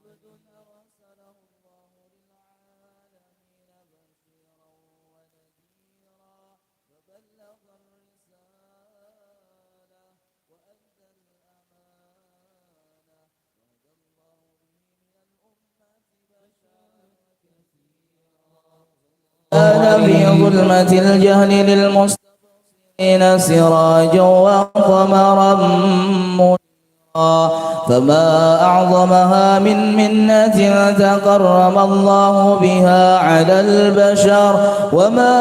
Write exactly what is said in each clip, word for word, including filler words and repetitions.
أرسله الله للعالمين بشيرا ونذيرا فبلغ الرسالة وأدى الأمانة وهدى الله به من الأمة بشرا كثيرا كان في ظلمة الجهل للمستبصرين سراجا وقمرا منيرا فما أعظمها من منة تكرم الله بها على البشر وما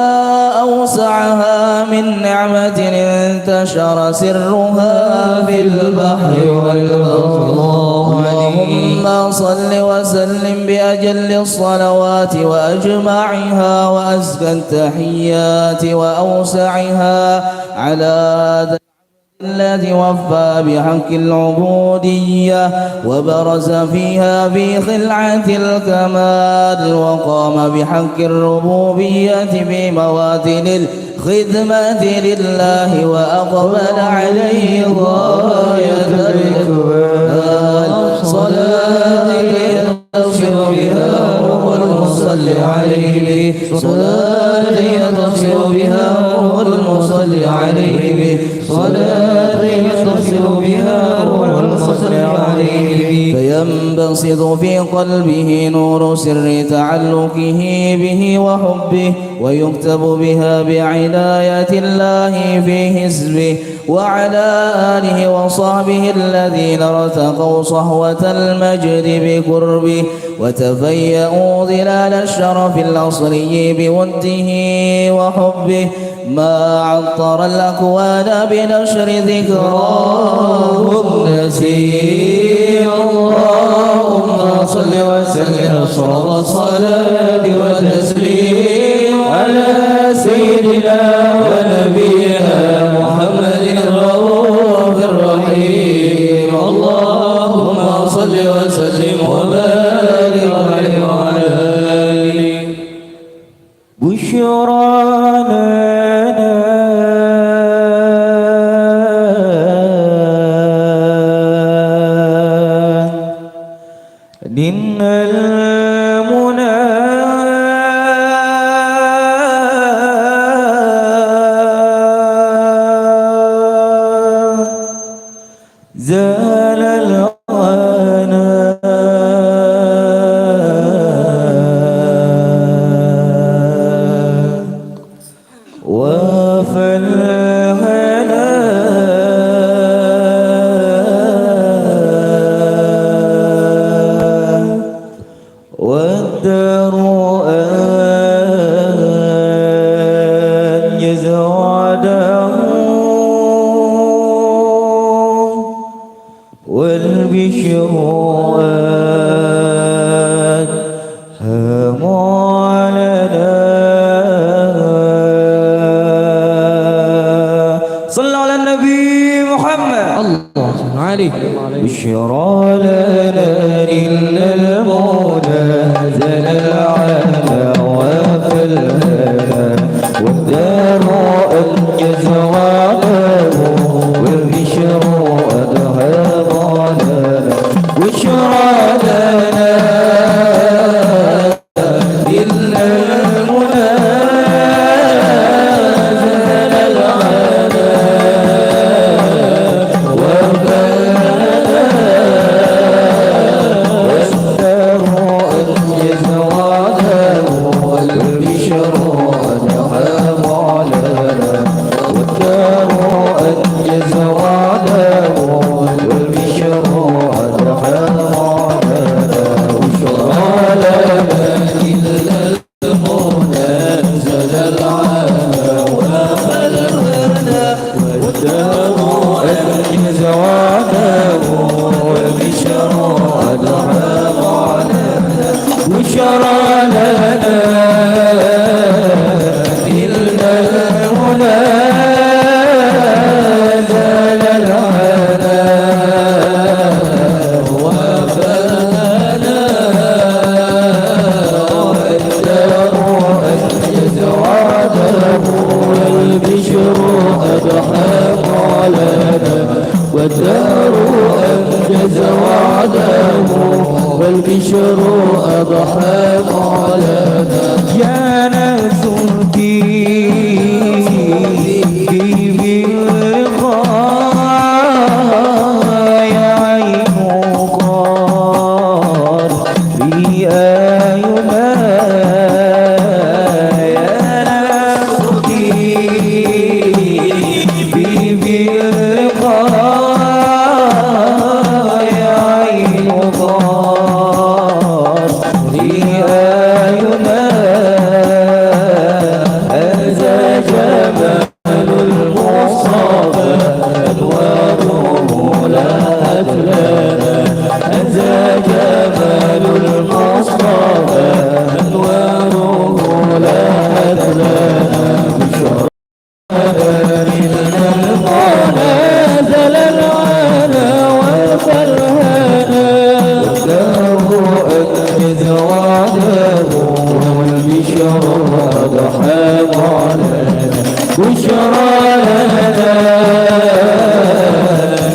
أوسعها من نعمة انتشر سرها في البحر والبر. اللهم صل وسلم بأجل الصلوات وأجمعها وأزكى التحيات وأوسعها على الذي وفى بحق العبودية وبرز فيها في خلعة الكمال وقام بحق الربوبية في مواطن الخدمة لله وأقبل عليه غاية الإقبال. صلاة ينتصر بها روح المصلي عليه به، صلاة ينتصر بها روح المصلي عليه به، صلاة ينتصر بها روح المصلي عليه به. فينبسط في قلبه نور سر تعلقه به وحبه، ويكتب بها بعناية الله في حزبه وعلى آله وصحبه الذين ارتقوا صحوة المجد بقربه وتفيأوا ظلال الشرف الأصلي بوده وحبه ما عطر الأكوان بنشر ذكراه النسيم. اللهم صل وسلم أشرف الصلاة والتسليم على سيدنا ونبينا محمد الرؤوف الرحيم. اللهم صل وسلم وبارك عليه وعلى آله. بشرى لنا نلنا المنى زال العنا وفى الهنا والدار أنجز وعده والبشر أدهم علنا. صلوا على النبي محمد. اللهم صل عليه. بشرى لنا نلنا المنى زال العنا وفى الهنا والدار أنجز وعده والبشر أدهم علنا. بشرى لنا نلنا المنى زال العنا وفى الهنا والدار أضحى مولانا. يا ناس كيفي بالغاية عين قد رئايما. يا ناس كيفي بالغاية عين قد رئايما. هذا جمال المصطفى، أنواره لاحت لنا. هذا جمال المصطفى، أنواره لاحت لنا. بشرى إن المنى زال العنا والفرهانا. والدهر أنجز وعده، والبشر أضحى معلنا. بشرى لنا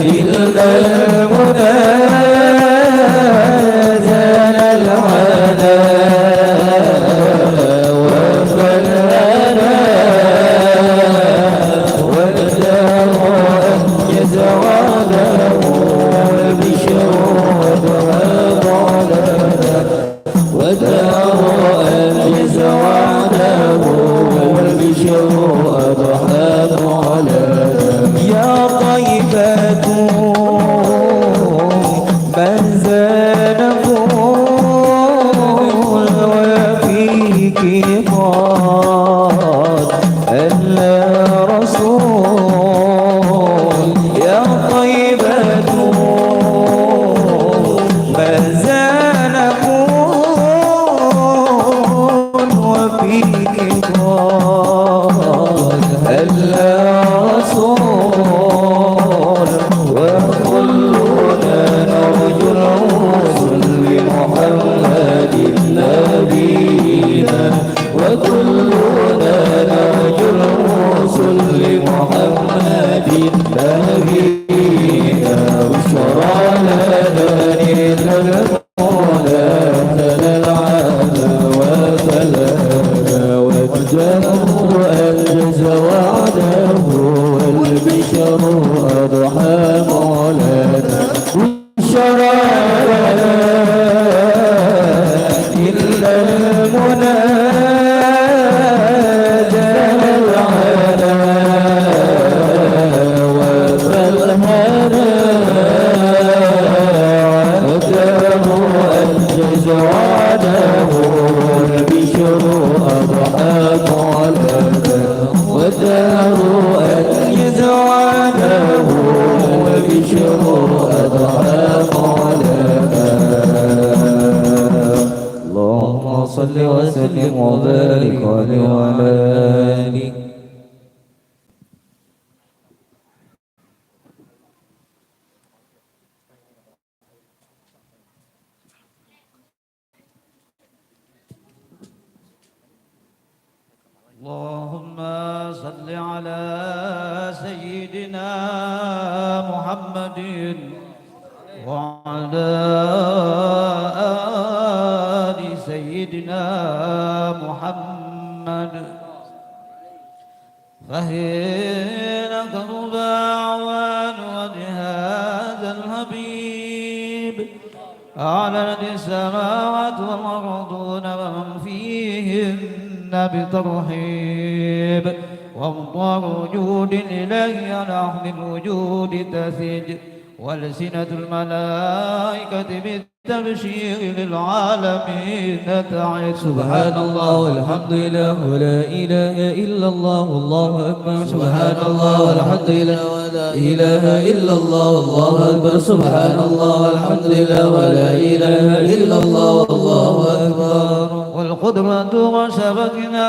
إن المنى زال العنا والفرهانا. والدهر أنجز وعده، والبشر أضحى معلنا. والدهر أنجز وعده، والبشر أضحى معلنا. يا طيبة من زانكم وفيك قد ألا رسول. يا طيبة من زانكم وفيك قد ألا رسول. وكلنا نرجو الوصول بمحمد نبينا. وكلنا نرجو الوصول لمحمد نبينا. بشرى لنا إذ المولى أهدانا العهد وكلنا وجهه أنجز وعده والبشر أضحى مولانا. بشرى لنا إلا المنى زال العنا والفرحان عهده أنجز وعده والبشر أضحى معلنا. والدهر أنجز وعده والبشر أضحى معلنا. اللهم صل وسلم وبارك عليه وعلى آله. اللهم صل على سيدنا محمد وعلى آل سيدنا محمد. فحين ترضى أعوان وجه هذا الحبيب، أعلنت السماوات والأرضون ومن فيهن بترحيب، وأمطار وجود إليه على أهل الوجود تثج، وألسنة الملائكة بال تبشير للعالمين تعد. سبحان الله والحمد لله ولا إله إلا الله والله أكبر. سبحان الله والحمد لله ولا إله إلا الله والله أكبر. سبحان الله والحمد لله ولا إله إلا الله والله أكبر. والقدرة وسبقنا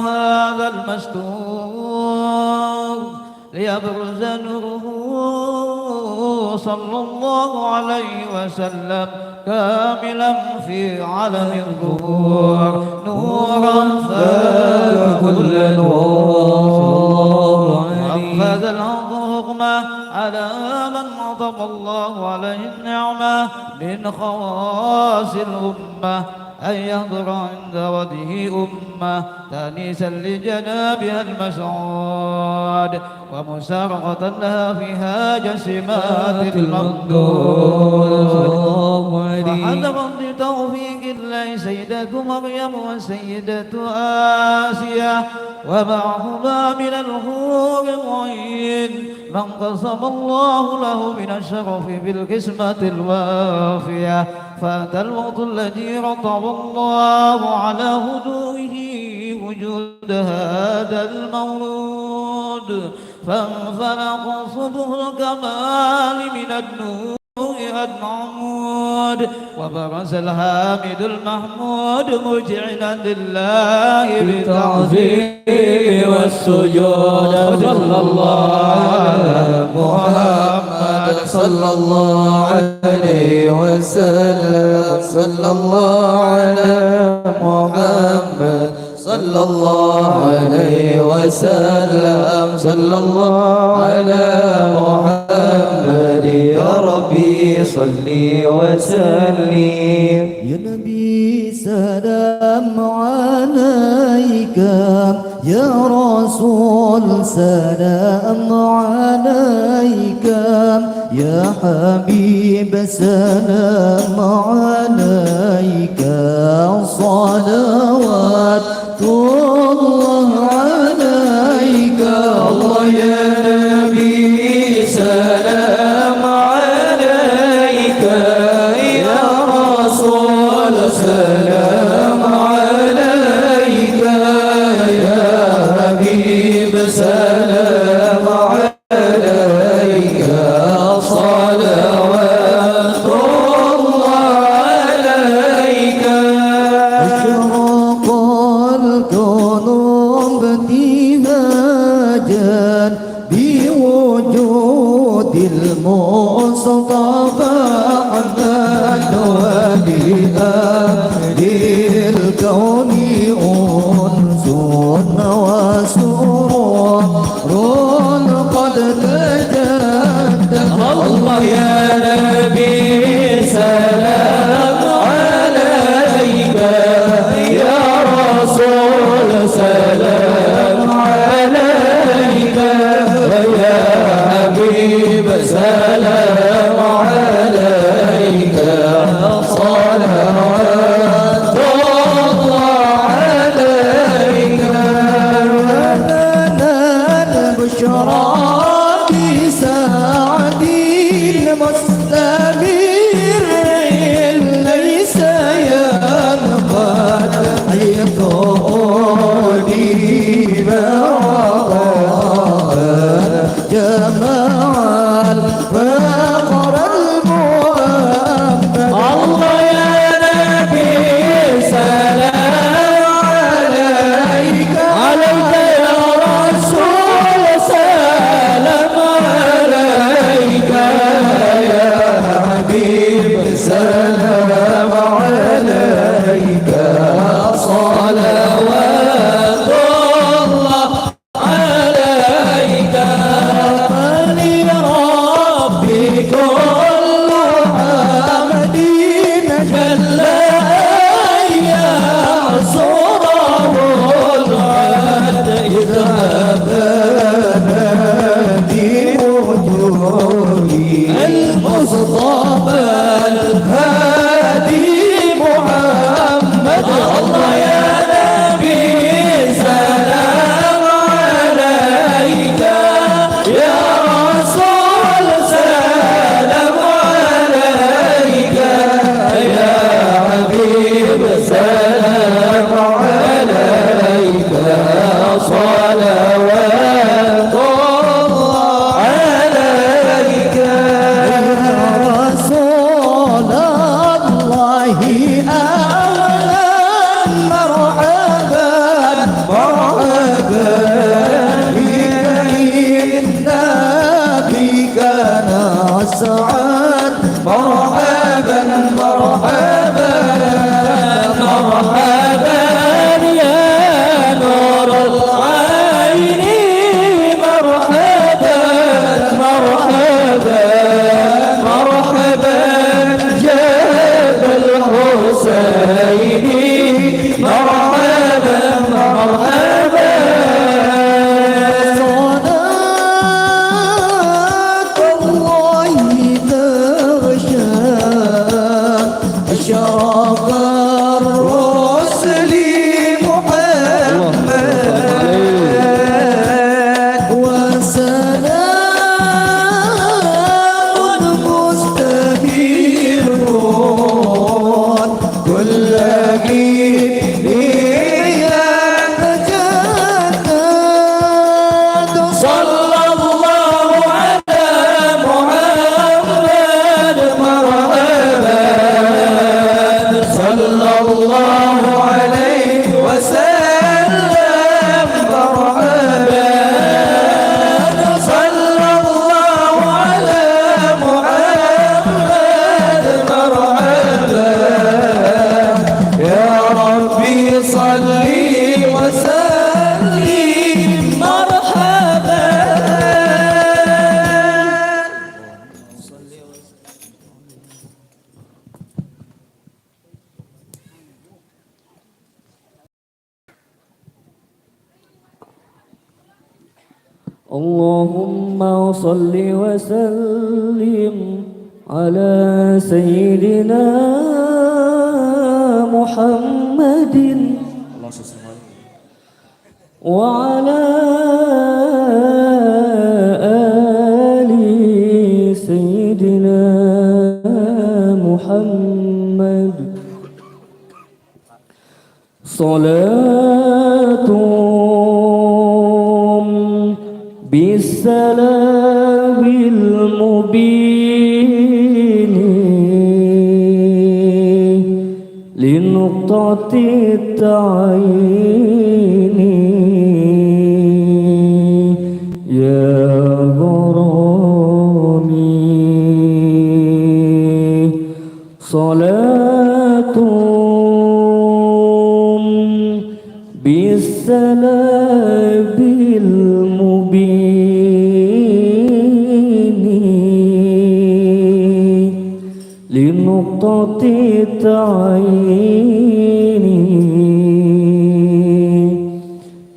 هذا المستور ليبرز نوره صلى الله عليه وسلم كاملا في عالم الظهور، نورا فاق كل نور. صلى الله عليه وعم هذا العظم الحكمة على من أتم الله عليه النعمة من خواص الأمة أن يحضر عند وجهه أمة تأنيسا لجنابها المسعود ومسارعة لها في هاج سمات المقدور. فحضرت بتوفيق الله سيدة مريم وسيدة آسيا ومعهما من الحور العين من قسم الله له من الشرف بالقسمة الوافية. فأتى الوقت الذي رتب الله على هدوئه وجود هذا المولود، فانفلق صبح الكمال من النور المحمود، وبرز الحامد المحمود مذعنا لله بالتعظيم والسجود. صلى الله على محمد، صلى الله عليه وسلم، صلى الله على محمد، صلى الله عليه وسلم، صلى الله على محمد، يا ربي صل وسلم. يا نبي سلام عليك، يا رسول سلام عليك، يا حبيب سلام عليك، صلوات الله عليك. الله يا نبي سلام عليك، يا رسول سلام عليك، يا حبيب سلام عليك، صلوات الله عليك. أشرق الكون ابتهاجا بوجود المصطفى أحمد، وبأهل الكون أنس وسرور قد تجدد. الله يا نبي سلام عليك، يا رسول سلام عليك، يا حبيب سلام عليك، صلوات الله عليك. لنا البشرى بسعد مستمر ليس ينقطع، حيث أديم رغبا جمع الفقر المؤمن. الله يا نبي سلام عليك، عليك يا رسول سلام عليك، يا حبيب سلام عليك، صلوات الله عليك. فلرب كل حمد جل أن يحصره العد، إذ هبنا بوجود المصطفى الهادي محمد. الله يا نبي سلام عليك، يا رسول سلام عليك، يا حبيب سلام عليك، صلوات الله عليك. يا رسول الله أهلا مرحبا، مرحبا بك، إنا بك نسعد. مرحبا، مرحبا، مرحبا يا نور العين، مرحبا اللهم صل وسلم على سيدنا محمد وعلى آل سيدنا محمد. صلاة بالسلام المبين لنقطة التعين يا غرامي. صلاة بالسلام المبين لنقطة التعين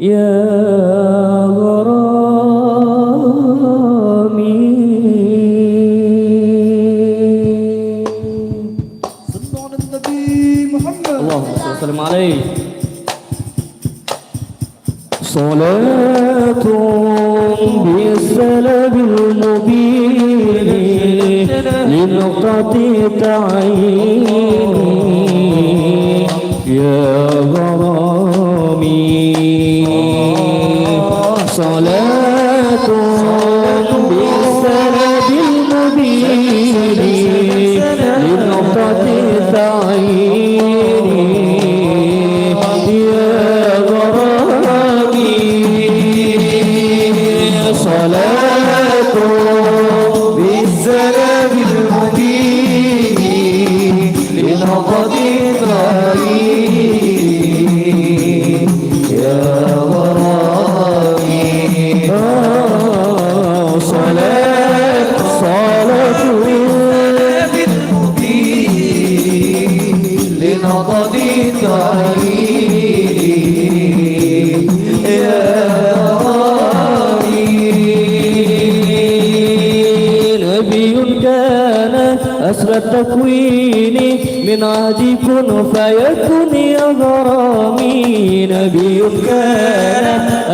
يا غرامي. صلوا على النبي محمد. اللهم صل وسلم عليه. صلاة بالسلام المبين لنقطة التعين يا غرامي. صلاة بالسلام المبين لنقطة التعين يا غرامي. صلاة بالسلام المبين لنقطة التعين يا غرامي. آه، صلاة، صلاة لنقطة التعين يا غرامي. نبي كان أصل التكوين من عهد كن فيكن يا غرامي. نبي كان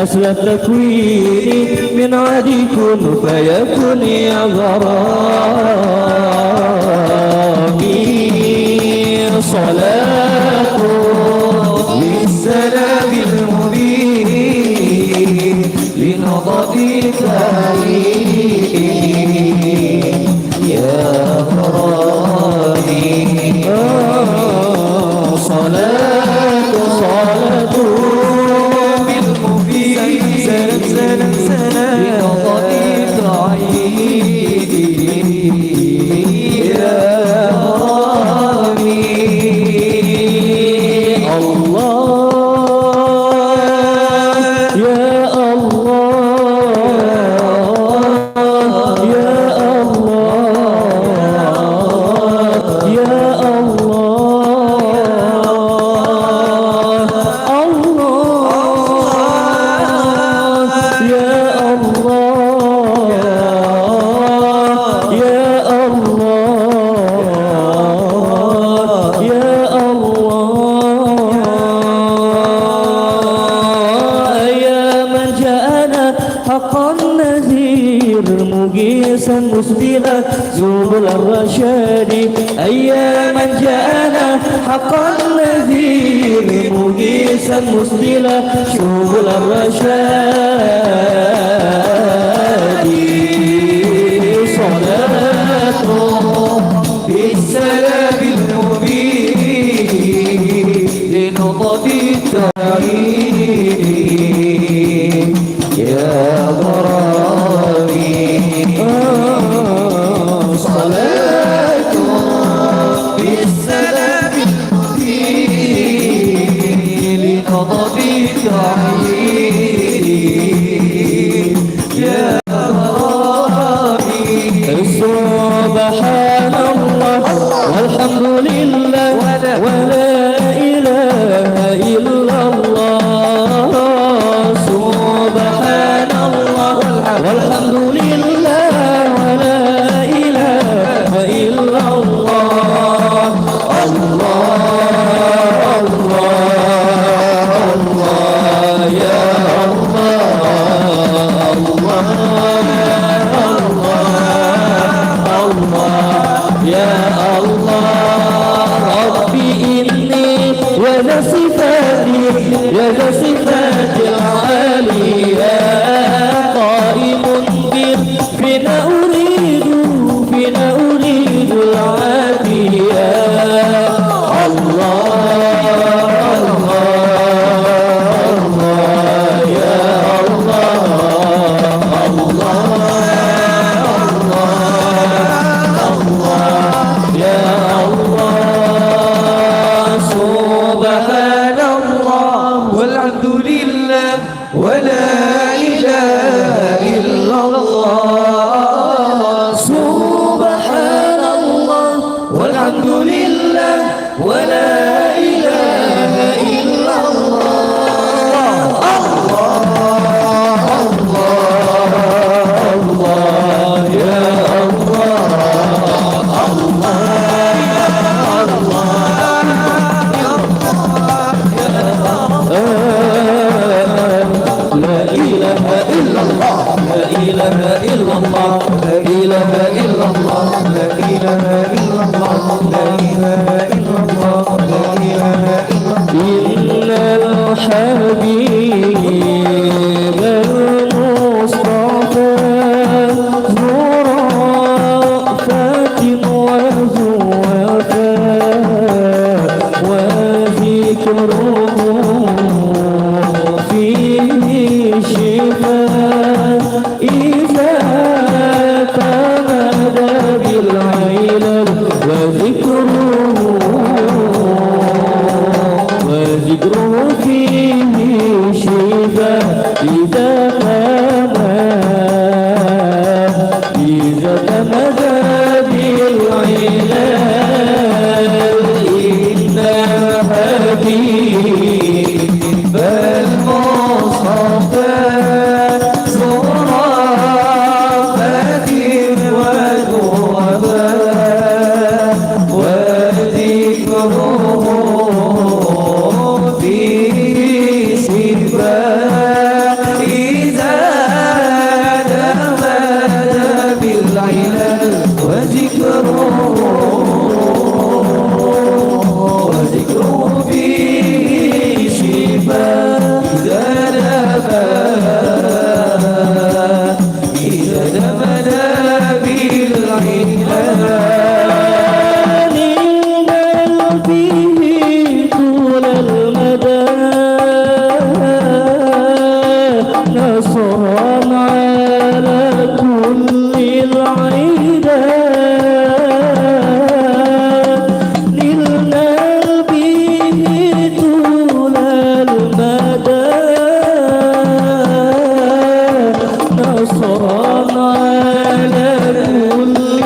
أصل التكوين من عهد كن فيكن يا غرامي. صلاة بالسلام المبين لنقطة التعين يا غرامي. آه، صلاة، صلاة بالمبين لنقطة التعين يا غرامي. الله يا الله، يا الله، يا الله، الله، يا الله، يا الله، يا الله. يا من جاءنا حقا نذير مغيثا مسبلا سبل الرشاد. يا من جاءنا حقا نذير مغيثا مسبلا سبل الرشاد. صلاة بالسلام المبين لنقطة التعين يا غرامي. آه، صلاة بالسلام المبين لنقطة التعين يا غرامي. سبحان الله والحمد لله ولا إله إلا الله. سبحان الله أريد العافية. الله، الله، الله، يا الله، الله، الله، الله، يا الله. سبحان الله والحمد لله ولا إله إلا الله. سبحان الله والحمد لله ولا إله إلا الله. الله، الله، الله، يا الله. الله، الله، الله، يا الله. لا إله إلا الله، لا إله إلا الله، لا إله إلا الله، لا إله إلا الله، لا إله إلا الله، لا إله إلا الله. إن الحبيب المصطفى ذو رأفة وذو وفاء، وذكره فيه شفاء. إذا تمادى بالعلل وذكره، وذكره فيه شفاء. إذا تمادى، إذا تمادى بالعلل، إن الحبيب المصطفى ذو رأفة وذو وفاء، وذكره فيه شفاء. إذا تمادى بالعلل وذكره، وذكره فيه شفاء. إذا تمادى، إذا تمادى بالعلل، نلنا به طول المدى نصرا على كل العدا. نلنا به طول المدى نصرا على كل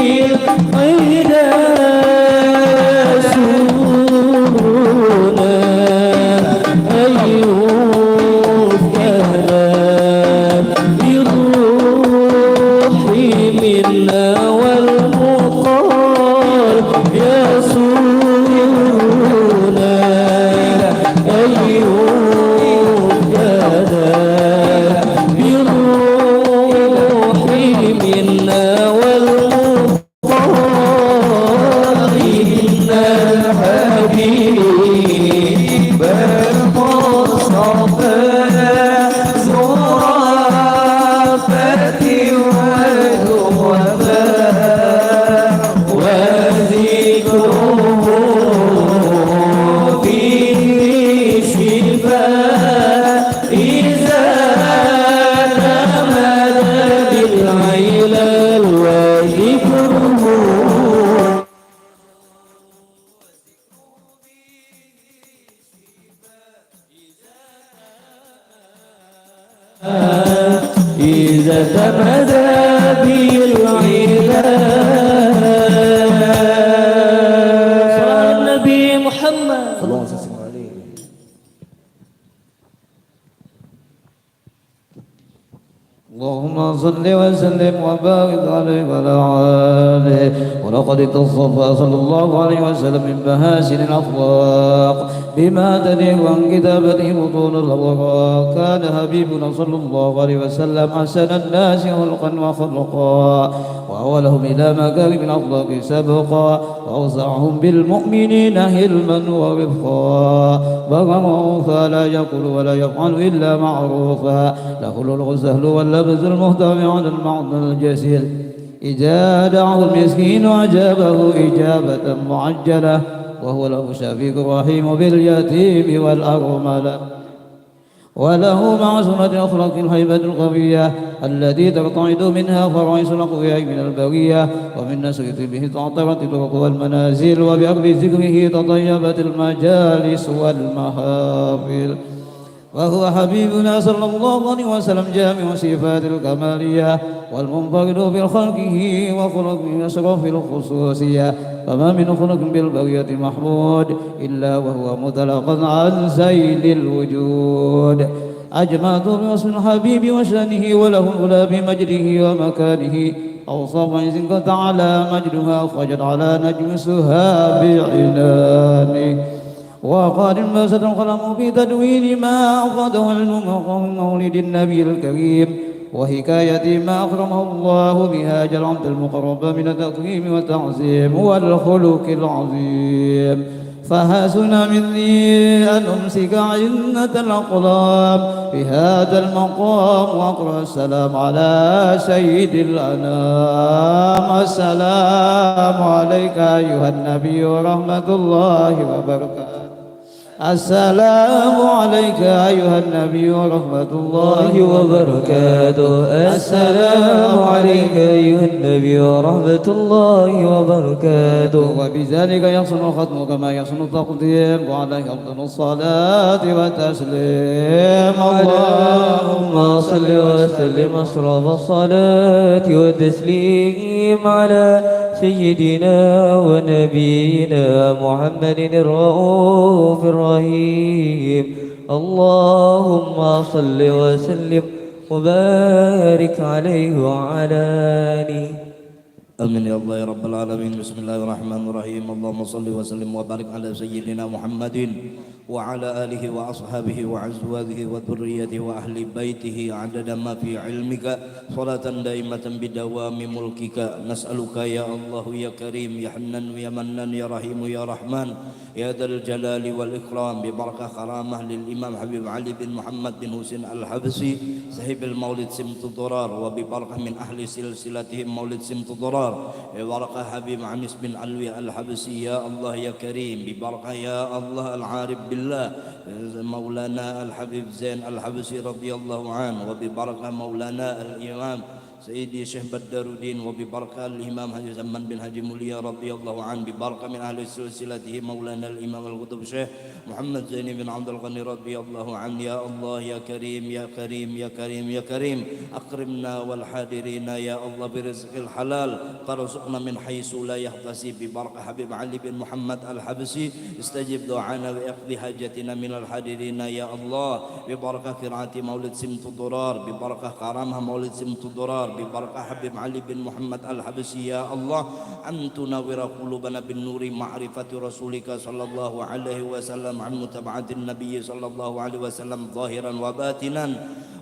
عدا. سرورنا أن يفتدى بالروح منا والمقال يسرنا أن يفتدى بالروح منا والمقال. إن الحبيب المصطفى ذو رأفة وذو وفاء، وذكره فيه شفاء. إذا تمادى بالعلل وذكره، إذا تمادى بالعلل. صلى على النبي محمد. اللهم صل وسلم وبارك عليه وعلى آله. ولقد اتصف صلى الله عليه وسلم من محاسن الأخلاق بما تليق عن كتابته بطون الأوراق. كان حبيبنا صلى الله عليه وسلم أحسن الناس خلقا وخلقا، وأولهم إلى مكارم الأخلاق سبقا، وأوسعهم بالمؤمنين حلما ورفقا. برا رؤوفا لا يقول ولا يفعل إلا معروفا، له الخلق السهل واللبس المهتم عن المعنى الجسيل. إذا دعاه المسكين أجابه إجابة معجلة، وهو له شفيق رحيم باليتيم والأرملة، وله مع سنة أخلاق الهيبة القوية التي ترتعد منها فرائص الأقوياء من البرية، ومن نصرته به تعطرت الطرق والمنازل، وبأكل ذكره تطيبت المجالس والمحافل. وهو حبيبنا صلى الله عليه وسلم جامع الصفات الكمالية والمنفرد بخلقه وخلقه أشرف الخصوصية، فما من خلق بالبرية محمود إلا وهو متلقى عن سيد الوجود. أجمعت بوصف الحبيب وشأنه وله العلا بمجده ومكانه، أوصاف عز قد تعالى مجدها خرجت على نجم السهاب عنانه. وقد انبسط القلم في تدوين ما أفاده علم مقام مولد النبي الكريم وحكاية ما أكرمه الله بها جل عبد المقرب من التكريم والتعظيم والخلق العظيم. فحسن مني أن أمسك عنة الأقلام في هذا المقام وأقرأ السلام على سيد الأنام. السلام عليك أيها النبي ورحمة الله وبركاته. السلام عليك أيها النبي ورحمة الله وبركاته. السلام عليك أيها النبي ورحمة الله وبركاته. وبذلك يحسن الختم كما يحسن التقديم، وعليه أفضل الصلاة والتسليم. اللهم صل وسلم أشرف الصلاة والتسليم على سيدنا ونبينا محمد الرؤوف الرحيم. اللهم صل وسلم وبارك عليه وعلى آله. آمين يا الله يا رب العالمين. بسم الله الرحمن الرحيم. اللهم صل وسلم وبارك على سيدنا محمد وعلى آله وأصحابه وأزواجه وذريته وأهل بيته عدد ما في علمك، صلاة دائمة بدوام ملكك. نسألك يا الله يا كريم يا حنان يا منان يا رحيم يا رحمن يا ذا الجلال والإكرام، ببركة كرامة للإمام حبيب علي بن محمد بن حسين الحبشي صاحب المولد سمت الضرار، وببركة من أهل سلسلتهم مولد سمت الضرار، ببركة حبيب عميس بن علوي الحبشي، يا الله يا كريم، ببركة يا الله العارف بالله مولانا الحبيب زين الحبشي رضي الله عنه، وببركة مولانا الإمام سيدي شيخ بدر الدين، وببركة الإمام حاجي زمان بن حاجي موليا رضي الله عنه، ببركة من أهل سلسلته مولانا الإمام القطب شيخ محمد زين بن عبد الغني رضي الله عنه. يا الله يا كريم يا كريم يا كريم يا كريم، أكرمنا والحاضرين يا الله برزق الحلال، ترزقنا من حيث لا يحتسب، ببركة حبيب علي بن محمد الحبشي، استجب دعانا واقض حاجتنا من الحاضرين يا الله، ببركة قراءة مولد سمت الضرار، ببركة كرامة مولد سمت الضرار، ببركة حبيب علي بن محمد الحبشي يا الله، أن تنور قلوبنا بالنور معرفة رسولك صلى الله عليه وسلم، عن متابعة النبي صلى الله عليه وسلم ظاهرا وباطنا.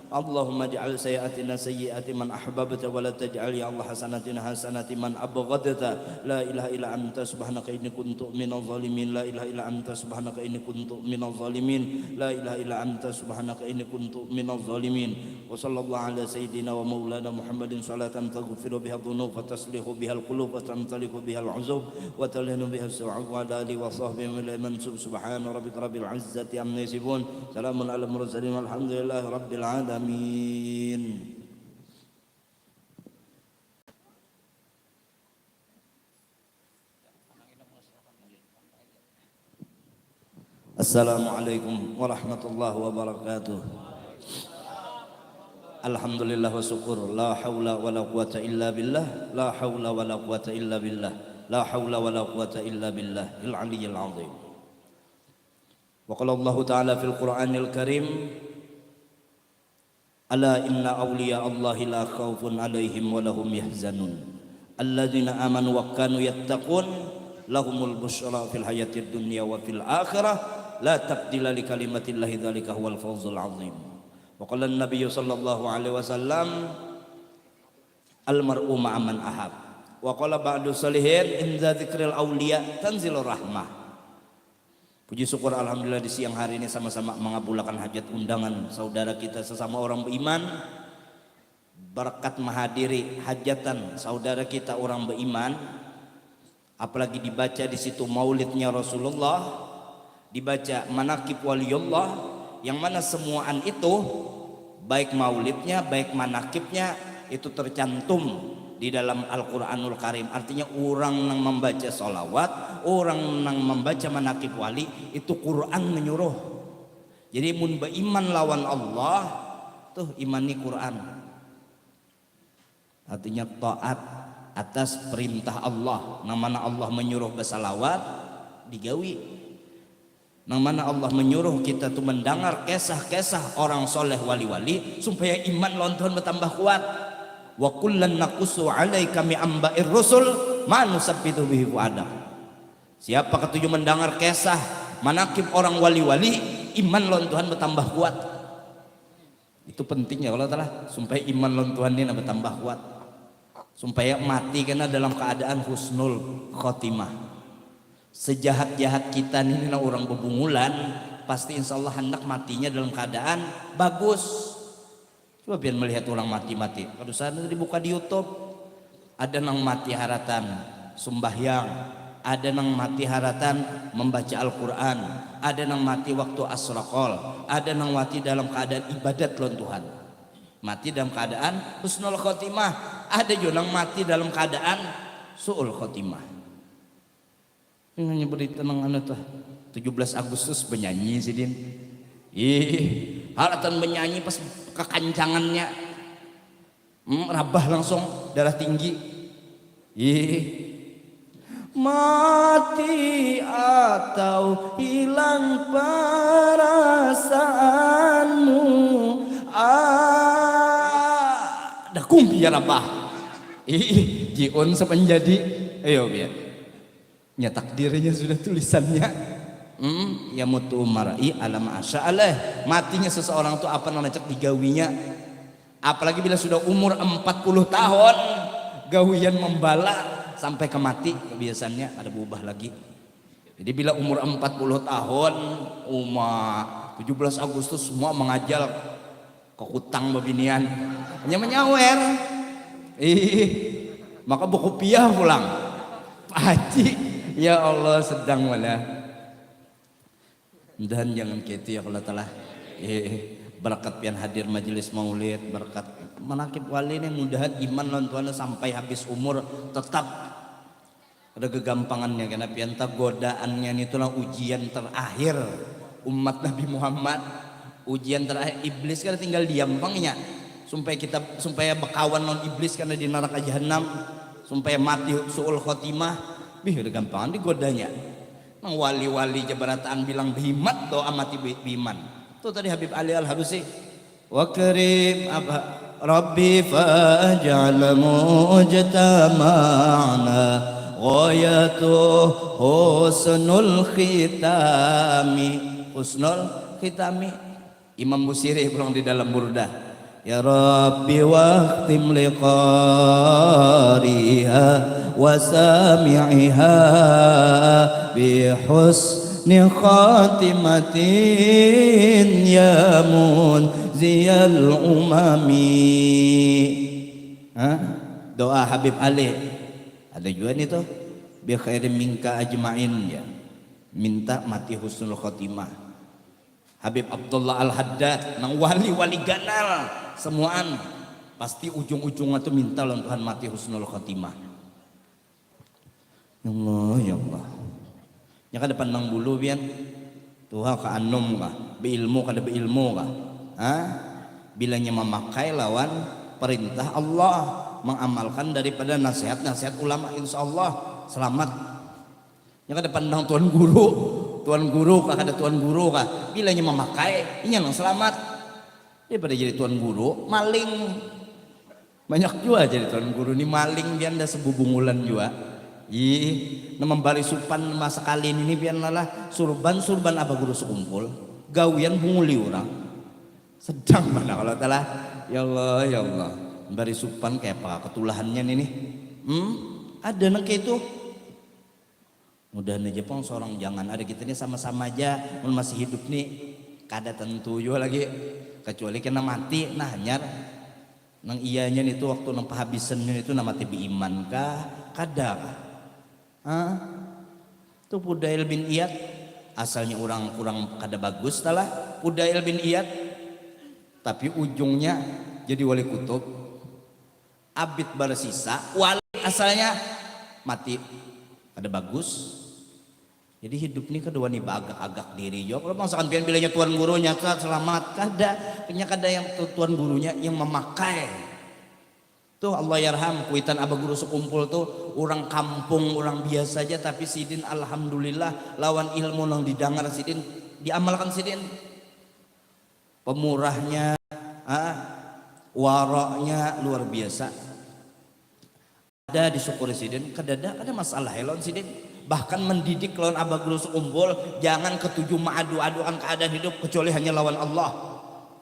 اللهم اجعل سيئاتنا سيئات من أحببت، ولا تجعل يا الله حسناتنا حسنات من أبغضت. لا إله إلا أنت سبحانك إني كنت من الظالمين. لا إله إلا أنت سبحانك إني كنت من الظالمين. لا إله إلا أنت سبحانك إني كنت من الظالمين. وصلى الله على سيدنا ومولانا محمد صلاة تغفر بها الذنوب وتصلح بها القلوب وتنطلق بها العيوب وتلين بها الصعاب، وعلى آله وصحبه ومن إليه منسوب. سبحان ربك رب العزة عما يصفون. سلام على المرسلين والحمد لله رب العالمين. السلام عليكم ورحمة الله وبركاته. الحمد لله والشكر. لا حول ولا قوة إلا بالله. لا حول ولا قوة إلا بالله. لا حول ولا قوة إلا بالله العلي العظيم. وقال الله تعالى في القرآن الكريم: ألا إن أولياء الله لا خوف عليهم ولا هم يحزنون. الذين آمنوا وكانوا يتقون. لهم البشرى في الحياة الدنيا وفي الآخرة. لا تبديل لكلمات الله. ذلك هو الفوز العظيم. وقال النبي صلى الله عليه وسلم: المرء مع من أحب. وقال بعض الصالحين: عند ذكر الأولياء تنزل الرحمة. Puji syukur alhamdulillah di siang hari ini sama-sama mengabulakan hajat undangan saudara kita sesama orang beriman. Berkat mahadiri hajatan saudara kita orang beriman, apalagi dibaca di situ maulidnya Rasulullah, dibaca manakib waliullah, yang mana semuaan itu, baik maulidnya, baik manakibnya, itu tercantum di dalam Al-Quranul Karim. Artinya, orang nang membaca salawat, orang nang membaca manakib wali, itu Quran menyuruh. Jadi, mun beriman lawan Allah, tuh imani Quran. Artinya, taat atas perintah Allah. Nang mana Allah menyuruh bersalawat, digawi. Nang mana Allah menyuruh kita tu mendengar kisah-kisah orang soleh wali-wali, supaya iman lawan Tuhan bertambah kuat. Wa kullan nakusu alaika mi ambair rusul ma nusabbitu bihi fuadak. Siapa ketuju mendengar kisah manakib orang wali-wali, iman lawan Tuhan bertambah kuat. Itu pentingnya kalau telah, supaya iman lawan Tuhan ini bertambah kuat. Supaya mati kena dalam keadaan husnul khotimah. Sejahat-jahat kita ini, nah, orang bebungulan, pasti insya Allah hendak matinya dalam keadaan bagus. Coba pian melihat orang mati-mati. Kada usah nanti dibuka di YouTube. Ada nang mati haratan sumbahyang, ada nang mati haratan membaca Al-Quran, ada nang mati waktu asraqol, ada nang mati dalam keadaan ibadat lawan Tuhan. Mati dalam keadaan husnul khotimah, ada jua nang mati dalam keadaan su'ul khotimah. Ini hanya berita nang anu tuh, tujuh belas Agustus benyanyi sidin. Ih, haratan benyanyi pas kekancangannya. Hmm, rabah langsung, darah tinggi. Ih. Mati atau hilang perasaanmu. Ah, dah kumpi ya rabah. Ih, jiun sepenjadi. Ayo, biar. Nya takdirnya sudah tulisannya. Hmm, ya mutu umar. Ih, alam asya aleh. Matinya seseorang tu apa nang cak digawinya. Apalagi bila sudah umur empat puluh tahun, gawian membala sampai ke mati kebiasaannya, ada berubah lagi. Jadi bila umur empat puluh tahun, uma, tujuh belas Agustus semua mengajal ke kutang bebinian. Hanya menyawer. Ih, maka berkopiah pulang. Pak Haji, ya Allah, sedang mana. Mudahan jangan kaitu ya kalau telah. Eh, barakat pian hadir majelis maulid, barakat manakib wali nih, mudahan iman lawan Tuhan sampai habis umur tetap. Ada gegampangannya kena pian ta, godaannya itulah ujian terakhir umat Nabi Muhammad. Ujian terakhir iblis kan tinggal diam pang inya. Supaya kita, supaya bekawan lawan iblis karena di neraka jahanam, supaya mati suul khotimah. Bih, ada gampangan digodanya. Nang wali-wali ja barataan bilang behimat doa mati be-, beiman. Tu tadi Habib Ali Al-Harusi. Wa karim apa? Rabbi faj'al mujtama'na ghayatu husnul khitami. Husnul khitami. Imam Busiri pulang di dalam Burdah. Ya Rabbi wakhtim li qariha wa sami'iha bi husni khatimatin ya munziyal umami. Hah? Doa Habib Ali. Ada jua nih tuh. Bi khairin minka ajma'in ya. Minta mati husnul khotimah. Habib Abdullah Al-Haddad, nang wali-wali ganal, semuaan pasti ujung-ujungnya tu minta lawan Tuhan mati husnul khotimah. Ya Allah, ya Allah. Nya kada pandang bulu pian. Tuha ka anum kah, beilmu kada beilmu kah? Ha? Bilanya mamakai lawan perintah Allah, mengamalkan daripada nasihat-nasihat ulama, insya Allah selamat. Nya kada pandang tuan guru, tuan guru kah kada tuan guru kah, bilanya mamakai, inya nang selamat. Daripada jadi tuan guru, maling. Banyak jua jadi tuan guru ni maling, pian dah sebubungulan jua. Ih, nang mambari supan masa kali ini pian lalah, surban-surban apa guru sekumpul, gawian bunguli urang. Sedang mana kalau telah, ya Allah, ya Allah. Mambari supan kaya apa ketulahannya ini. Hmm, ada nang kaya itu. Mudahan aja pang sorang jangan ada kita ni sama-sama aja mun masih hidup ni kada tentu jua lagi kecuali kena mati nah hanyar Nang iyanya nitu waktu nang pahabisannya nitu nang mati beiman kah? Kada kah? Hah? Tu Fudail bin Iyad, asalnya urang kurang kada bagus talah Fudail bin Iyad, tapi ujungnya jadi wali kutub. Abit barasisa, wali asalnya mati kada bagus. Jadi hidup ni kada wani baagak-agak diri jua. Kalau bangsakan pian bilanya tuan gurunya kah selamat, kada. Nya kada yang tu-, tuan gurunya yang mamakai. Tuh Allahyarham, kuitan Abah Guru Sekumpul tuh urang kampung, urang biasa ja, tapi sidin alhamdulillah lawan ilmu nang didangar sidin diamalkan sidin. Pemurahnya, ah, waroknya luar biasa. Ada disyukuri sidin, kadada, kada masalah ya lawan sidin. Bahkan mendidik lawan Abah Guru Sekumpul, jangan ketuju maadu-adukan keadaan hidup kecuali hanya lawan Allah.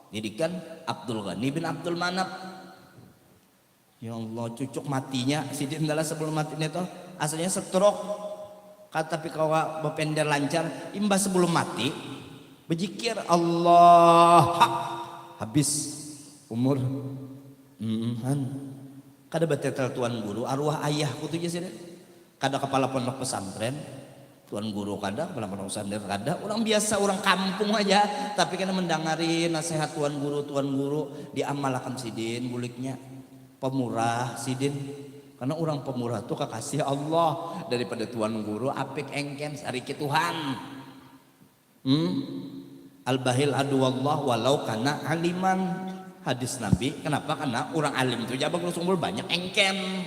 Didikan Abdul Ghani bin Abdul Manap. Ya Allah, cucuk matinya sidin adalah sebelum mati ini tuh asalnya stroke. Kata tapi kawa bapender lancar, imbah sebelum mati bejikir Allah, hak, habis umur. Mm, han. Kada batetel tuan guru, arwah ayahku tu ja sidin. Kada kepala pondok pesantren, tuan guru kada, kepala pondok pesantren kada, urang biasa, urang kampung aja, tapi kena mendangari nasihat tuan guru, tuan guru diamalakan sidin buliknya. Pemurah sidin, karena urang pemurah tu kakasih Allah, daripada tuan guru apik engken, sariki Tuhan. Hmm? Al-bahil aduwallah walau kana aliman. Hadis Nabi, kenapa? Karena urang alim tu ja Abah Guru Sekumpul banyak engken.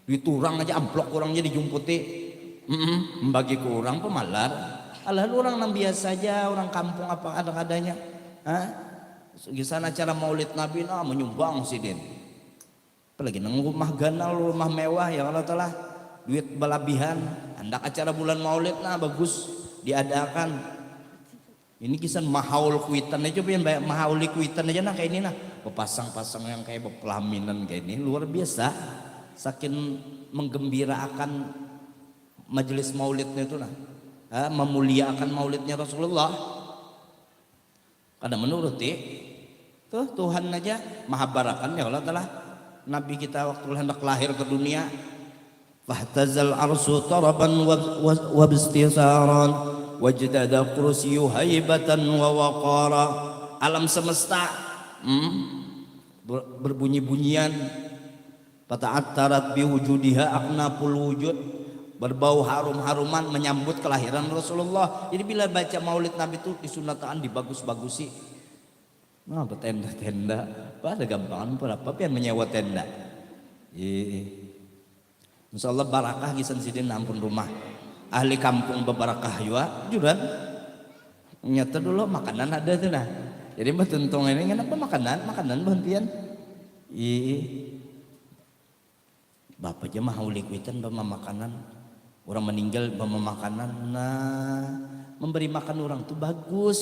Duit urang aja, amplop urang aja dijumputi. Mm-mm, membagi ke urang pemalar. Alahal urang nang biasa aja, urang kampung apa kadang-kadangnya. Hah? Gisan acara maulid Nabi, nah menyumbang sidin. Apalagi nang rumah ganal, rumah mewah, ya Allah taala, duit balabihan, handak acara bulan maulid, nah bagus diadakan. Ini kisan mahaul kuitan aja, pian banyak mahauli kuitan aja, nah kayak ini nah, bapasang-pasang yang kayak bapelaminan kayak ini, luar biasa. Saking menggembiraakan majelis maulidnya itu nah, ha, memuliaakan maulidnya Rasulullah. Kada menuruti. Tuh, Tuhan aja mahabarakan ya Allah taala. Nabi kita waktu hendak lahir ke dunia, fahtazal arsu taraban wa, wa, wabstisaran, wajtada kursiyu haibatan wa waqara. Alam semesta, hmm, ber-, berbunyi-bunyian. Fata'attarat biwujudiha aknaful wujud, berbau harum-haruman menyambut kelahiran Rasulullah. Jadi bila baca maulid Nabi tu disunatakan dibagus-bagusi. Nah, bertenda-tenda, pada gampangan berapa pian menyewa tenda. Ih. Insya Allah barakah gisan sidin ampun rumah. Ahli kampung babarakah jua, juran. Nyata dulu makanan ada tu nah. Jadi batuntung ini kenapa makanan, makanan bahantian. Ih. Bapa ja mahauli kuitan bamamakanan. Urang maninggal bamamakanan. Nah, memberi makan urang tu bagus.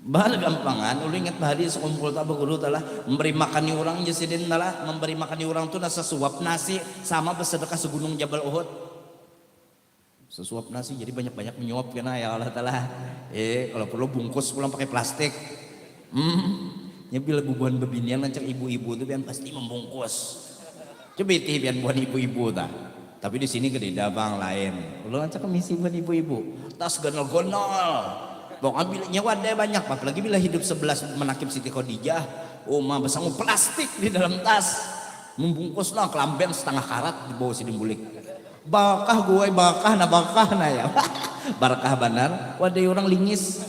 Banar gampangan, ulun ingat bahari sekumpul tu Abah Guru talah memberi makani urang ja sidin talah, memberi makani urang tu nah sasuap nasi sama basadakah sagunung Jabal Uhud. Sasuap nasi, jadi banyak-banyak menyuap kena ya Allah taala. Eh, kalau perlu bungkus pulang pakai plastik. Hmm. Nya bila bubuhan bebinian rancak ibu-ibu tu pian pasti membungkus. Coba itih pian buhan ibu-ibu ta. Tapi di sini kededa bang lain. Ulun rancak misi buhan ibu-ibu. Tas gonol-gonol. Pokoknya bila nya wadai banyak, apalagi bila hidup sebelas manakib Siti Khadijah, uma besangu plastik di dalam tas. Membungkus lah kelamben setengah karat dibawa sidin bulik. Barakah guai, barakah nah, barakah nah ya. Barakah banar, wadai urang lingis.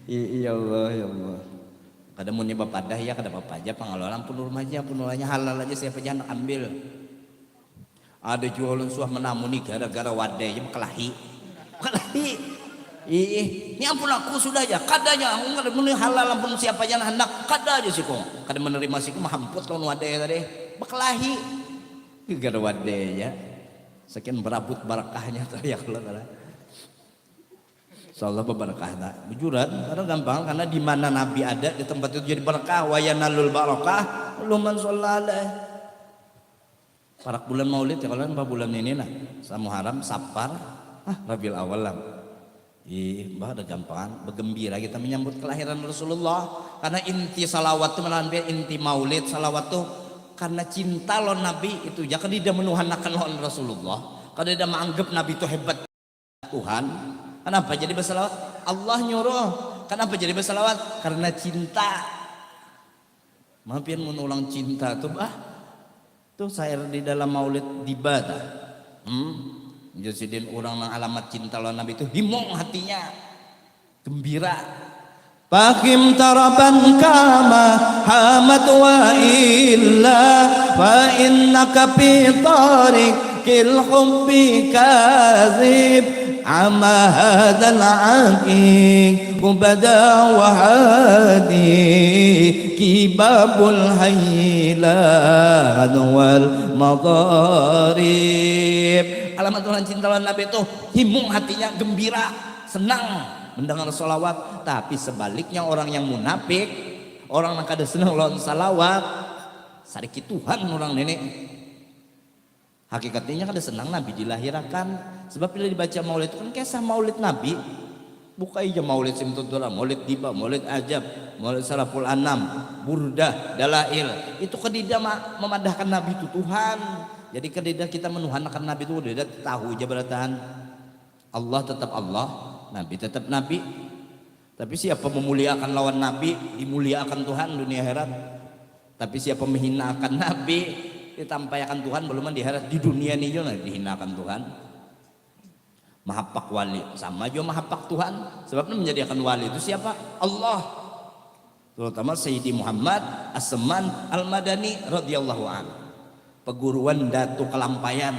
I- ya Allah, ya Allah. Kada muni bapadah ya, kada apa-apa aja, pangalolan pun rumah aja, pun ulahnya halal aja, siapa aja handak ambil. Ada jua ulun suah menamuni gara-gara wadai aja bakalahi. Bakalahi. Ih, ni ampun aku sudah aja, kada aja, aku kada muni halal ampun siapa aja handak, kada aja siku. Kada menerima siku, mahamput lawan wadai tadi. Bakalahi. Gara-gara wadai aja. Saking berabut barakahnya tu ya Allah taala. Insya Allah babarakah ta. Bujuran, karena gampang, karena di mana Nabi ada, di tempat itu jadi barakah, wa yanalul barakah, luman shollaleh. Parak bulan maulid ya, kalau nang bulan ini nah, Samuharam, Sapar, ah, Rabiul Awal lah. Ih, bah ada gampangan, begembira kita menyambut kelahiran Rasulullah. Karena inti salawat tu, menahan inti maulid salawat tu karena cinta lawan Nabi itu. Jaka tidak menuhanakan lawan Rasulullah, kada ada menganggap Nabi itu hebat Tuhan. Kenapa jadi bersalawat? Allah nyuruh. Kenapa jadi bersalawat? Karena cinta. Mapian menulang cinta tu bah. Tuh syair di dalam maulid diba tah. Hmm. Jadi sidin orang nang alamat cinta lawan Nabi itu himung hatinya. Gembira. Fahim taraban kama hamat wa illa fa innaka fi tariqil hubbi kazib ama hadzal aqiq ubada wa hadi kibabul hailan wal madarib. Alamat orang cinta lawan Nabi itu himung hatinya, gembira, senang mendengar salawat. Tapi sebaliknya orang yang munafik, orang yang kada senang lawan salawat, sadikit Tuhan orang ini. Hakikatnya kada senang Nabi dilahirakan. Sebab bila dibaca maulid itu kan kisah maulid Nabi. Buka aja maulid Simtudura, maulid Diba, maulid Ajab, maulid Salaful Anam, Burdah, Dalail. Itu kadida memadahkan Nabi itu Tuhan. Jadi kadida kita menuhanakan Nabi itu, kadida, tahu aja berataan. Allah tetap Allah, Nabi tetap Nabi. Tapi siapa memuliakan lawan Nabi, dimuliakan Tuhan dunia akhirat. Tapi siapa menghinakan Nabi, ditampaiakan Tuhan, belum di akhirat, di dunia ni juga dihinakan Tuhan. Mahapak wali sama juga mahapak Tuhan. Sebab menjadikan wali itu siapa? Allah. Terutama Sayyidi Muhammad As-Seman Al-Madani radhiyallahu anhu. Peguruan Datu Kalampayan.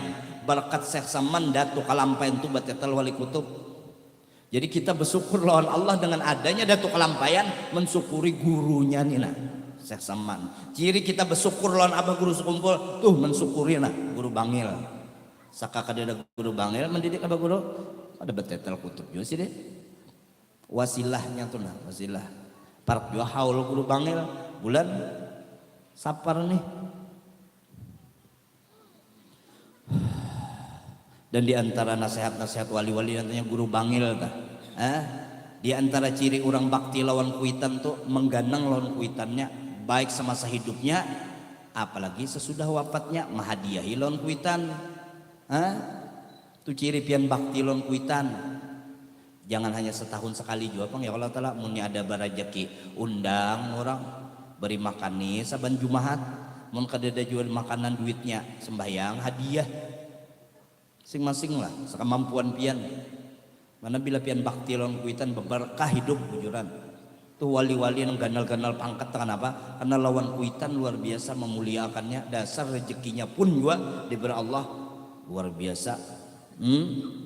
Berkat Syekh Seman, Datu Kalampayan tu batetel Wali Kutub. Jadi kita bersyukur lawan Allah dengan adanya Datu Kalampayan, mensyukuri gurunya ni nah, Syekh Seman. Ciri kita bersyukur lawan Abah Guru Sekumpul, tuh mensyukuri nah Guru Bangil. Saka kada ada Guru Bangil mendidik Abah Guru, ada batetel Kutub juga sih deh. Wasilahnya tuh nah, wasilah. Parak juga haul Guru Bangil, bulan Sapar nih. Dan di antara nasihat-nasihat wali-wali, katanya Guru Bangil tah. Eh? Di antara ciri orang bakti lawan kuitan tuh mengganang lawan kuitannya, baik semasa hidupnya, apalagi sesudah wafatnya, mahadiahi lawan kuitan. Eh? Tu ciri pian bakti lawan kuitan. Jangan hanya setahun sekali jua pang ya Allah Ta'ala. Munnya ada barajaki, undang orang beri makan nih saban Jumahat. Mun kadada jua makanan duitnya, sembahyang hadiah. Sing-masing lah, sekemampuan pian. Mana bila pian bakti lawan kuitan, beberkah hidup bujuran. Tuh wali-wali yang ganal-ganal pangkat, kenapa? Karena lawan kuitan luar biasa memuliakannya. Dasar rezekinya pun juga diberi Allah luar biasa. Hmm?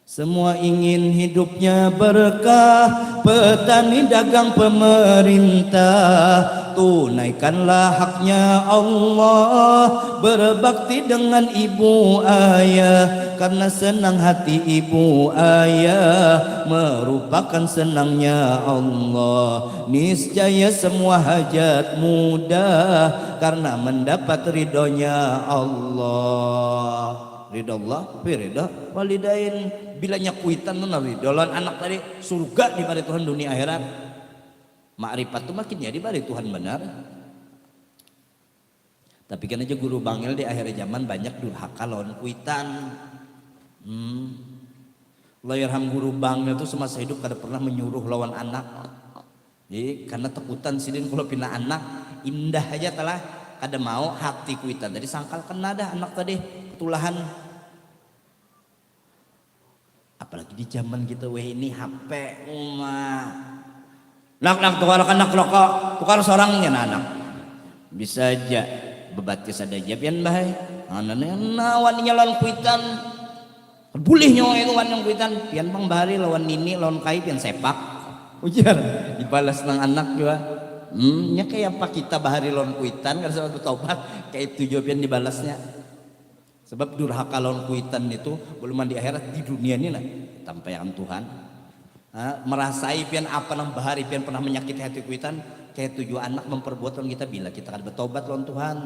Semua ingin hidupnya berkah, petani, dagang, pemerintah. Tunaikanlah haknya Allah, berbakti dengan ibu ayah, karena senang hati ibu ayah merupakan senangnya Allah. Niscaya semua hajat mudah karena mendapat ridhonya Allah. Ridho Allah, fi ridho walidain. Bilanya kuitan tu nah ridho lawan anak tadi, surga dibari Tuhan dunia akhirat. Makrifat tu makin ya dibari Tuhan benar. Tapi kan aja Guru Bangil di akhir zaman banyak durhaka lawan kuitan. Hmm. Allahyarham Guru Bangil tu semasa hidup kada pernah menyuruh lawan anak. Jadi karena takutan sidin kalau pina anak, indah aja telah, kada mau hati kuitan. Jadi sangkal kena dah anak tadi, ketulahan. Apalagi di zaman kita weh ini H P, uma. Nak, nak, tukar anak rokok, tukar sorangnya nah anak. Bisa aja, bebatis ada aja pian bahai. Nah, nah, nah, nah, waninya lawan kuitan. Bulih nyawa itu wan yang kuitan, pian pang bahari lawan nini, lawan kai, pian sepak. Ujar, dibalas nang anak jua. Hmm, nya kayak apa kita bahari lawan kuitan, kada sempat bertobat, kayak itu jua pian dibalasnya. Sebab durhaka lawan kuitan itu belum di akhirat, di dunia ni nah, tampaian Tuhan. Ha, merasai pian apa nang bahari pian pernah menyakiti hati kuitan, kayak itu jua anak memperbuat lawan kita bila kita kada bertobat lawan Tuhan.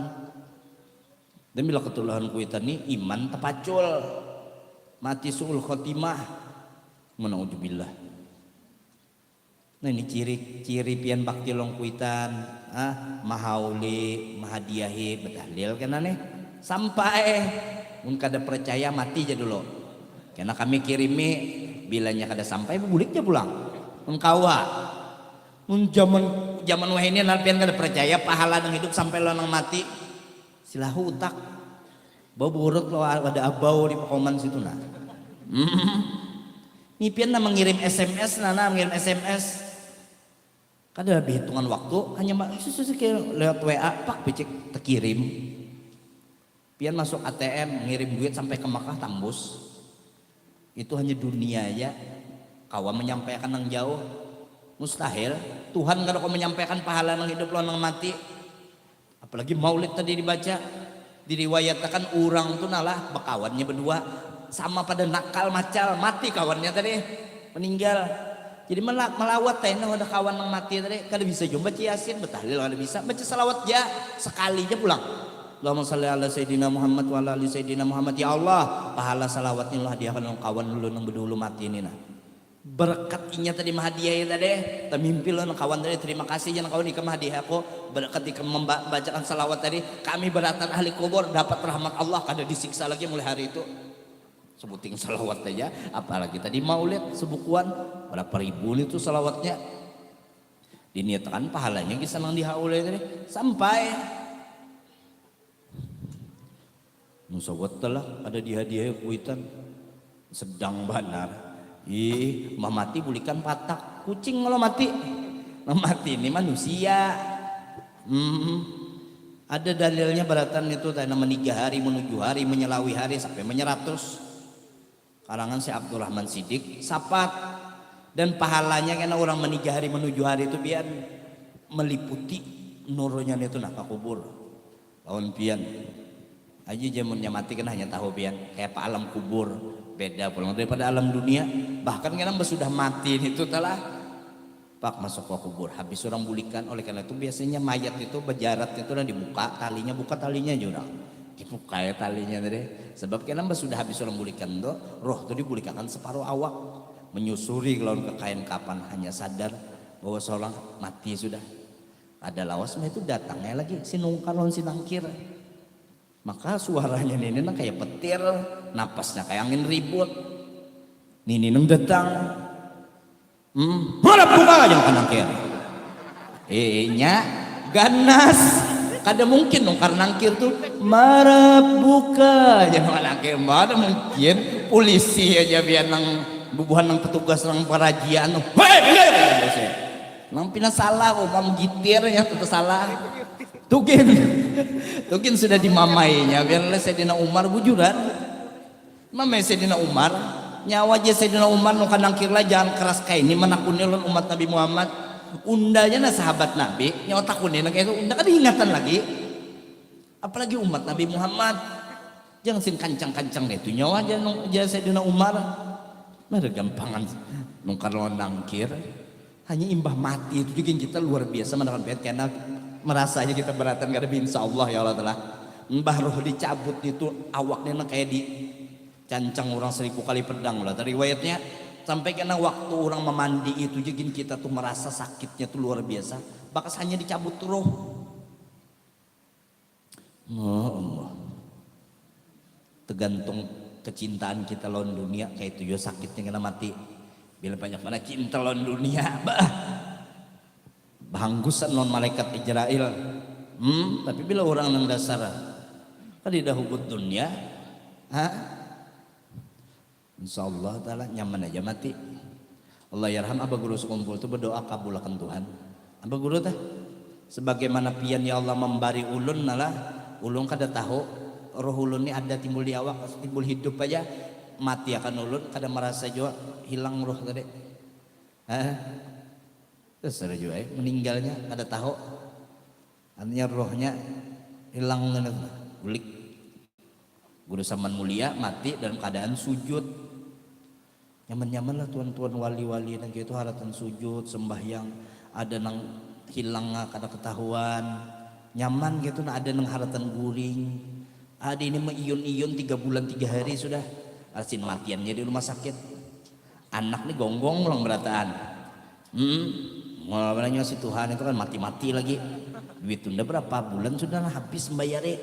Dan bila ketulahan kuitan ni iman tapacul, mati suul khotimah. Menaujubillah. Nah, ini ciri-ciri pian bakti lawan kuitan, ah, mahauli, mahadiahi, batahlil kena nih. Sampai mun kada percaya mati ja dulu. Kena kami kirimi, bilanya kada sampai bulik ja pulang. Mun kawa. Mun zaman zaman wahini nang pian kada percaya pahala nang hidup sampai lawan nang mati. Silahu utak. Baburut lo ada abau di pakoman situ nah. Hmm. Ni pian nah mengirim S M S nah, nah mengirim S M S. Kada lebih hitungan waktu, hanya susu lewat W A pak picik terkirim. Pian masuk A T M ngirim duit sampai ke Mekah tambus. Itu hanya dunia aja. Kawa menyampaikan yang jauh. Mustahil. Tuhan kada kau menyampaikan pahala yang hidup lawan yang mati. Apalagi maulid tadi dibaca, diriwayatakan urang tu nalah bakawannya berdua sama pada nakal macal mati kawannya tadi meninggal. Jadi melawat teh nah ada kawan yang mati tadi kada bisa jua baca yasin, batahlil kada bisa, baca salawat ja sekali ja pulang. Allahumma salli ala sayyidina Muhammad wa ala ali sayyidina Muhammad. Ya Allah, pahala salawatnya Allah hadiahkan lawan kawan ulun yang bedulu mati ini nah. Berkat inya tadi mahadiahi tadi, tamimpi lawan kawan tadi, terima kasih jan kawan ikam mahadiahi aku, berkat ikam membacakan salawat tadi, kami beratan ahli kubur dapat rahmat Allah kada disiksa lagi mulai hari itu. Sebuting salawat aja, apalagi tadi maulid sebukuan, berapa ribu nih tuh salawatnya. Diniatakan pahalanya kisah nang dihaulai tadi sampai Musawat lah ada dihadiahi kuitan. Sedang banar. Ih, mamati bulikan patak. Kucing kalau mati. Mamati ini manusia. Hmm. Ada dalilnya beratan itu tadi meniga hari, menuju hari, menyelawi hari sampai menyeratus. Karangan si Abdurrahman Sidik sapat dan pahalanya kena orang meniga hari menuju hari itu biar meliputi nurnya itu nah ke kubur. Lawan pian aja jamunnya mati kan hanya tahu pian kayak apa alam kubur beda pulang daripada alam dunia. Bahkan kan sudah mati itu telah pak masuk ke kubur habis orang bulikan. Oleh karena itu biasanya mayat itu berjarat itu udah dibuka talinya, buka talinya aja orang dibuka ya talinya tadi. Sebab kan sudah habis orang bulikan tuh roh tuh dibulikakan separuh awak menyusuri lawan kekain kapan hanya sadar bahwa seorang mati sudah. Ada lawas mah itu datangnya lagi si nungkar lawan si nangkir. Maka suaranya nini nang kayak petir, napasnya kayak angin ribut. Nini nang datang. Hmm, marap buka aja nang nangkir. Eh, nya ganas. Kada mungkin nungkar nangkir tuh marap buka aja nang nangkir. Mana mungkin polisi aja biar nang bubuhan nang petugas nang perajian tuh. Hei, nang pina salah kok mam gitir ya tentu salah. Tugin. Tugin sudah dimamainya biar oleh Sayyidina Umar bujuran. Mamai Sayyidina Umar, nyawa aja Sayyidina Umar nu kanangkir lah jangan keras kayak ini menakuni ulun umat Nabi Muhammad. Undanya nah sahabat Nabi, nyawa takuni nah kayak itu unda kada ingatan lagi. Apalagi umat Nabi Muhammad. Jangan sing kancang-kancang deh itu nyawa aja nung aja Sayyidina Umar. Nah, ada gampangan nungkar lawan nangkir. Hanya imbah mati itu juga kita luar biasa mendapat bed karena merasa aja kita beratan kada insya Allah ya Allah telah imbah roh dicabut itu awaknya nang kayak di cancang orang seribu kali pedang lah riwayatnya sampai kena waktu orang memandi itu juga kita tuh merasa sakitnya tuh luar biasa bakas hanya dicabut roh. Oh Allah. Tergantung kecintaan kita lawan dunia kayak itu juga sakitnya kena mati. Bila banyak mana cinta lawan dunia, bah. Bahanggusan lawan malaikat Israel. Hmm, tapi bila orang nang dasar kada hubut dunia, ha? Insya Allah taala nyaman aja mati. Allah yarham Abah Guru Sekumpul tu berdoa kabulakan Tuhan. Abah Guru tah, sebagaimana pian ya Allah membari ulun nalah, ulun kada tahu roh ulun ni ada timbul di awak, timbul hidup aja, mati akan ulun kada merasa jua hilang roh tadi. Hah? Terus ada jua eh, meninggalnya kada tahu. Artinya rohnya hilang bulik. Guru Saman Mulia mati dalam keadaan sujud. Nyaman-nyaman lah tuan-tuan wali-wali nang itu haratan sujud, sembahyang, ada nang hilang kada ketahuan. Nyaman gitu nah ada nang haratan guring. Ada ini mah iyun-iyun tiga bulan tiga hari sudah. Asin matiannya di rumah sakit. Anak ni gonggong pulang berataan. Hmm, mulanya si Tuhan itu kan mati-mati lagi. Duit tunda berapa bulan sudah lah habis membayari.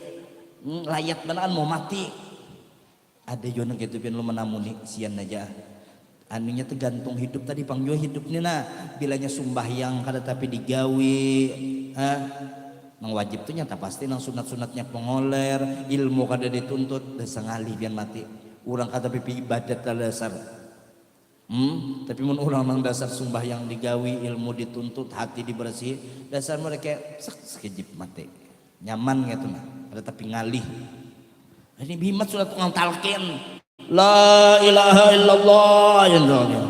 Hmm, layat mana kan mau mati. Ada juga nang gitu pian lu menamuni sian aja. Anunya tergantung hidup tadi pang jua hidup ni nah. Bilanya sumbahyang kada tapi digawi. Ah, nang wajib tu nyata pasti nang sunat-sunatnya pengoler, ilmu kada dituntut, dasar ngalih pian mati. Urang kada pipi ibadat lah dasar. Hmm, tapi mun urang nang dasar sumbahyang digawi, ilmu dituntut, hati dibersihi, dasar mereka sek sekejip mati. Nyaman gitu nah, ada tapi ngalih. Ini bimat sudah tukang talkin. La ilaha illallah yang doanya.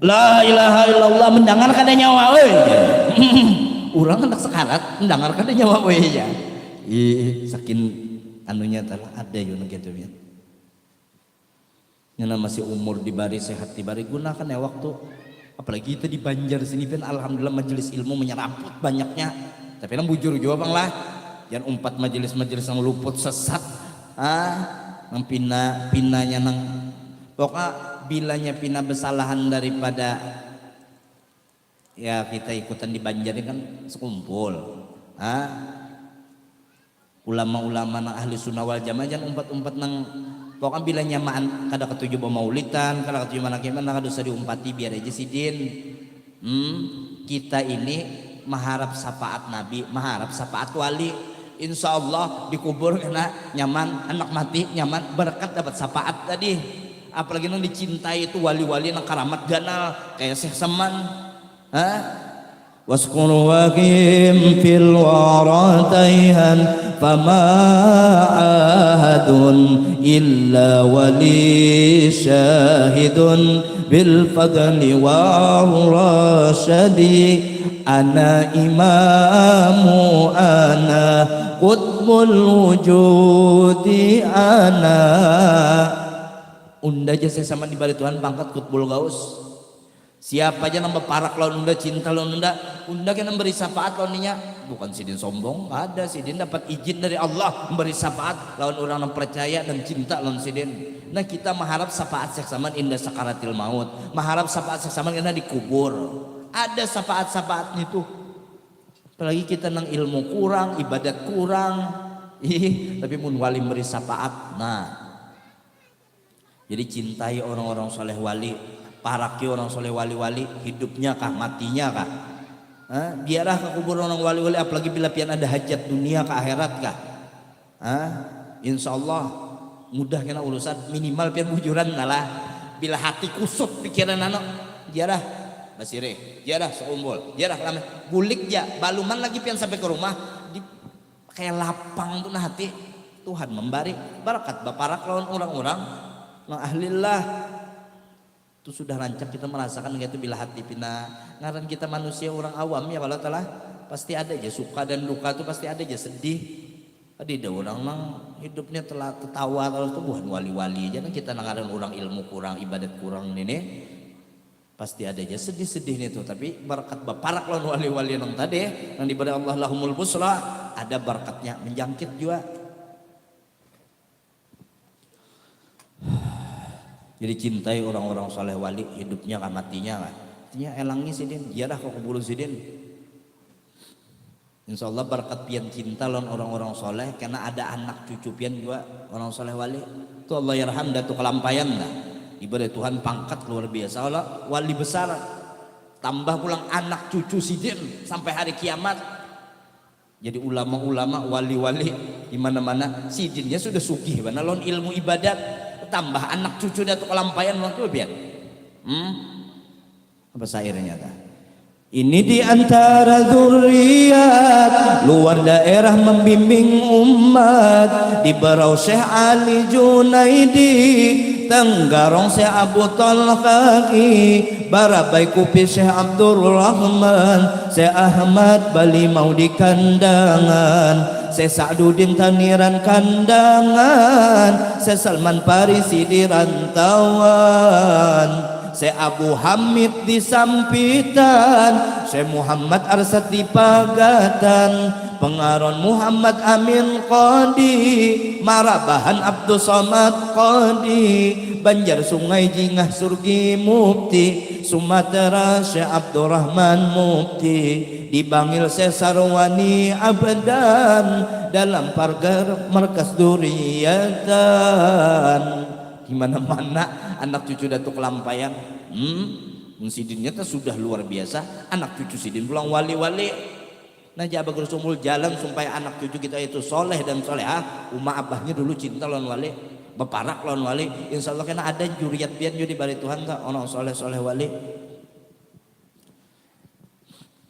La ilaha illallah mendengar kada nyawa weh. Urang hendak sekarat mendengar kada nyawa weh ya. Ih, sakin anunya telah ada yo gitu ya. Nyana masih umur dibari sehat dibari gunakan ya waktu. Apalagi kita di Banjar sini kan alhamdulillah majelis ilmu menyeraput banyaknya. Tapi nang bujur jua bang lah. Jangan umpat majelis-majelis yang luput sesat. Ah, nang pina pinanya nang pokoknya bilanya pina kesalahan daripada ya kita ikutan di Banjar ini kan sekumpul. Ah, ulama-ulama nang ahli sunnah wal jamaah jangan umpat-umpat nang pokoknya bila nyamaan kada ketuju bemaulitan kada ketuju mana gimana kada usah diumpati biar aja sidin hmm, kita ini maharap syafaat nabi maharap syafaat wali insya Allah dikubur kena nyaman anak mati nyaman berkat dapat syafaat tadi apalagi nang dicintai itu wali-wali nang karamat ganal kayak Syekh Saman Hah? Waskur wakim fil wara taihan fama ahadun illa wali syahidun bil fadli war rasyadi ana imamu ana qutbul wujudi ana unda aja saya sama dibari Tuhan pangkat qutbul gaus Siapa aja nang baparak lawan unda, cinta lawan unda, unda kena memberi syafaat lawan inya. Bukan sidin sombong, kada. Sidin dapat izin dari Allah memberi syafaat lawan orang nang percaya dan cinta lawan sidin. Nah kita maharap syafaat Syekh Saman inda sakaratil maut, maharap syafaat Syekh Saman kena dikubur. Ada syafaat-syafaat nitu. Apalagi kita nang ilmu kurang, ibadat kurang, ih, tapi mun wali memberi syafaat, nah. Jadi cintai orang-orang soleh wali, paraki orang soleh wali-wali, hidupnya kah, matinya kah. Hah? Biarlah ke kubur orang wali-wali, apalagi bila pian ada hajat dunia ke akhirat kah. Hah? Insya Allah mudah kena urusan, minimal pian bujuran lah. Bila hati kusut pikiran anak, ziarah Basirih, ziarah Seumbul, ziarah Lameh, bulik ja, baluman lagi pian sampai ke rumah, di, Kaya lapang tu nah hati. Tuhan mambari barakat baparak lawan urang-urang nang ahlillah. Tu sudah rancak kita merasakan kaitu bila hati pina ngaran kita manusia urang awam ya kalo telah pasti ada ja suka dan duka tu pasti ada ja sedih. Kadida urang nang hidupnya telah tetawa terus tu buhan wali-wali ja nang kita nang ngaran urang ilmu kurang ibadat kurang nini. Pasti ada ja sedih-sedih nitu, tapi barakat baparak lawan wali-wali nang tadi nang dibari Allah lahumul busra, ada barakatnya menjangkit jua. Jadi cintai orang-orang soleh wali hidupnya kah matinya kah. Artinya elangi sidin, ziarah ke kubur sidin. Insya Allah barakat pian cinta lawan orang-orang soleh karena ada anak cucu pian jua orang soleh wali tu Allah yarham datu kalampayan lah diberi Tuhan pangkat luar biasa Allah wali besar tambah pulang anak cucu sidin sampai hari kiamat jadi ulama-ulama wali-wali di mana-mana sidinnya sudah sugih mana lawan ilmu ibadat tambah anak cucu datu kalampayan lawan tu pian hmm apa sairnya ta Ini di antara zuriat luar daerah membimbing umat di Berau Syekh Ali Junaidi, Tenggarong Syekh Abu Talhaki, Barabai Kupi Syekh Abdul Rahman, Syekh Ahmad Balimau di Kandangan, Syekh Sa'dudin Taniran Kandangan, Syekh Salman Parisi di Rantauan. Syekh Abu Hamid di Sampitan, Syekh Muhammad Arsad di Pagatan, Pengaron Muhammad Amin Qadi, Marabahan Abdus Somad Qadi, Banjar Sungai Jingah Surgi Mufti, Sumatera Syekh Abdurrahman Mufti, di Bangil Syekh Sarwani Abdan, dalam pagar markas Duriyatan. Di mana-mana anak cucu Datuk Lampayan. Hmm, sidinnya tuh sudah luar biasa, anak cucu sidin pulang wali-wali. Nah, ja Abah Guru Sumbul jalan supaya anak cucu kita itu soleh dan solehah. Uma abahnya dulu cinta lawan wali, beparak lawan wali. Insya Allah kena ada juriat pian juga dibari Tuhan tak, orang soleh-soleh wali.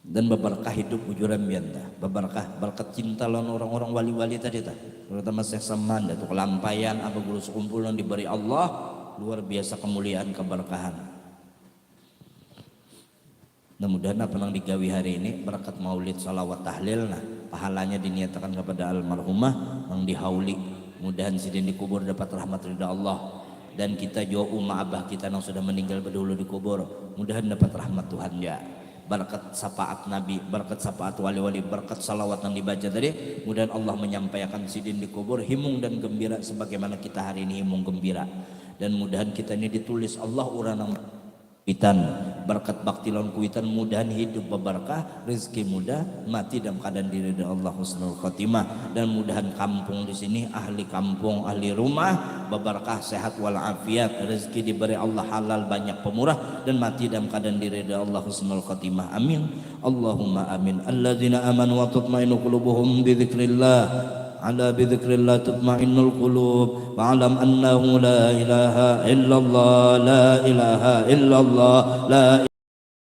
Dan beberkah hidup bujuran pian tak, beberkah berkat cinta lawan orang-orang wali-wali tadi tak, terutama Syekh Saman, Datuk Lampayan, Abah Guru Sekumpul yang diberi Allah luar biasa kemuliaan keberkahan. Nah, mudahan apa nang digawi hari ini berkat maulid, salawat, tahlil, nah, pahalanya diniatakan kepada almarhumah nang dihauli. Mudahan sidin dikubur dapat rahmat ridha Allah. Dan kita jua uma abah kita nang sudah meninggal berdahulu dikubur, mudahan dapat rahmat Tuhan ya. Berkat syafaat Nabi, berkat syafaat wali-wali, berkat salawat yang dibaca tadi, mudahan Allah menyampaikan sidin dikubur himung dan gembira sebagaimana kita hari ini himung gembira. Dan mudahan kita ini ditulis Allah urang nang kuitan, berkat bakti lawan kuitan, mudahan hidup beberkah, rezeki mudah, mati dalam keadaan diri Allah husnul khotimah, dan mudahan kampung di sini, ahli kampung, ahli rumah, beberkah, sehat walafiat, rezeki diberi Allah halal, banyak pemurah, dan mati dalam keadaan diri Allah husnul khotimah. Amin. Allahumma amin. Alladzina amanu wa tatmainu qulubuhum bidzikrillah. Ala bidzikrillah tatmainnul qulub. Fa'lam annahu la ilaha illallah, la ilaha illallah, la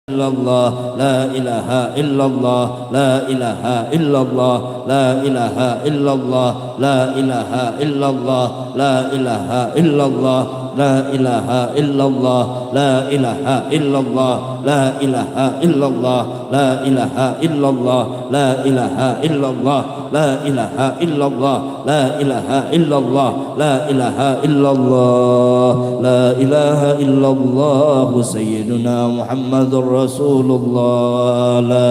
illallah, la ilaha illallah, la ilaha illallah, la ilaha illallah, la ilaha illallah, la ilaha illallah, la ilaha illallah, la ilaha illallah, la ilaha illallah, la ilaha illallah, la ilaha illallah, la ilaha illallah, la ilaha illallah, la ilaha illallah, la ilaha illallah, Sayyiduna Muhammadur Rasulullah, la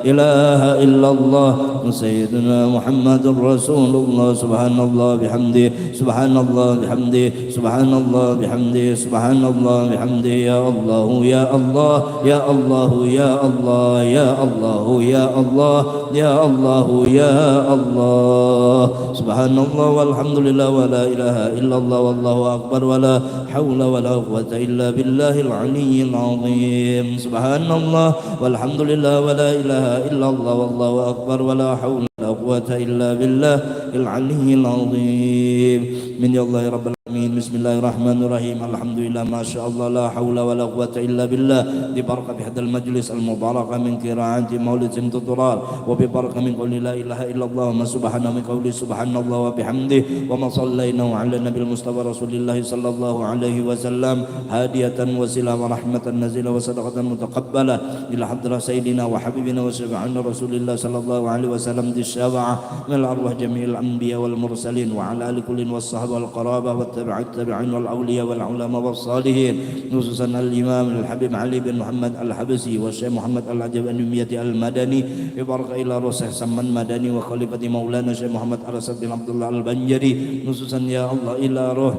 ilaha illallah, Sayyiduna Muhammadur Rasulullah, subhanallah bihamdi, subhanallah bihamdi, subhanallah bihamdi, subhanallah bihamdi, ya Allah, ya Allah, ya Allah, ya Allah, ya Allah, ya Allah, ya Allah, ya Allah. Subhanallah walhamdulillah wa la ilaha illallah wallahu akbar wa la haula wa la quwwata illa billahil aliyyil azim. Subhanallah walhamdulillah wa la ilaha illallah wallahu akbar wa la haula wa la quwwata illa billahil aliyyil azim. Amin ya Allah ya rabbal alamin. Bismillahirrahmanirrahim. Alhamdulillah, masya Allah, la haula wa la quwwata illa billah. Bi barakati hadal majlis al mubarakah min qiraati maulid simtu turar, wa bi barakah min qawli la ilaha illallah wa ma subhana min qawli subhanallah wa bihamdi, wa ma sallainahu ala nabil mustafa Rasulillah sallallahu alaihi wasallam, hadiyatan wasilah wa rahmatan nazilah wa sadaqatan mutaqabbalah ila hadrah sayyidina wa habibina wa syafi'ina Rasulillah sallallahu alaihi wasallam di syafaah min arwah jami'il anbiya wal mursalin wa ala ali kullin was sahabah wal qarabah wat tabi'at tabi'in wal awliya wal ulama was salihin, khususan al imam al habib Ali bin Muhammad al Habsyi wa Syekh Muhammad al Ajab an Yumyati al Madani, bi barakah ila ruh Syekh Saman Madani wa khalifati maulana Syekh Muhammad Arasad bin Abdullah al Banjari, khususan ya Allah ila ruh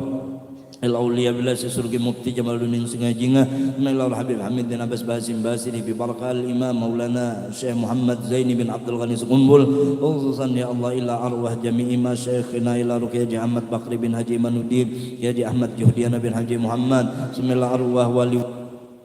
al aulia billah Syekh Surgi Mufti Jamaluddin Singajinga, ila ruh Habib Hamid bin Abbas Basim Basiri, bi barakah al imam maulana Syekh Muhammad Zaini bin Abdul Ghani Sekumbul, khususan ya Allah ila arwah jami'i masyayikhina ila ruh Kiai Haji Ahmad Bakri bin Haji Imanuddin, Kiai Haji Ahmad Juhdiana bin Haji Muhammad, summa ila arwah wali,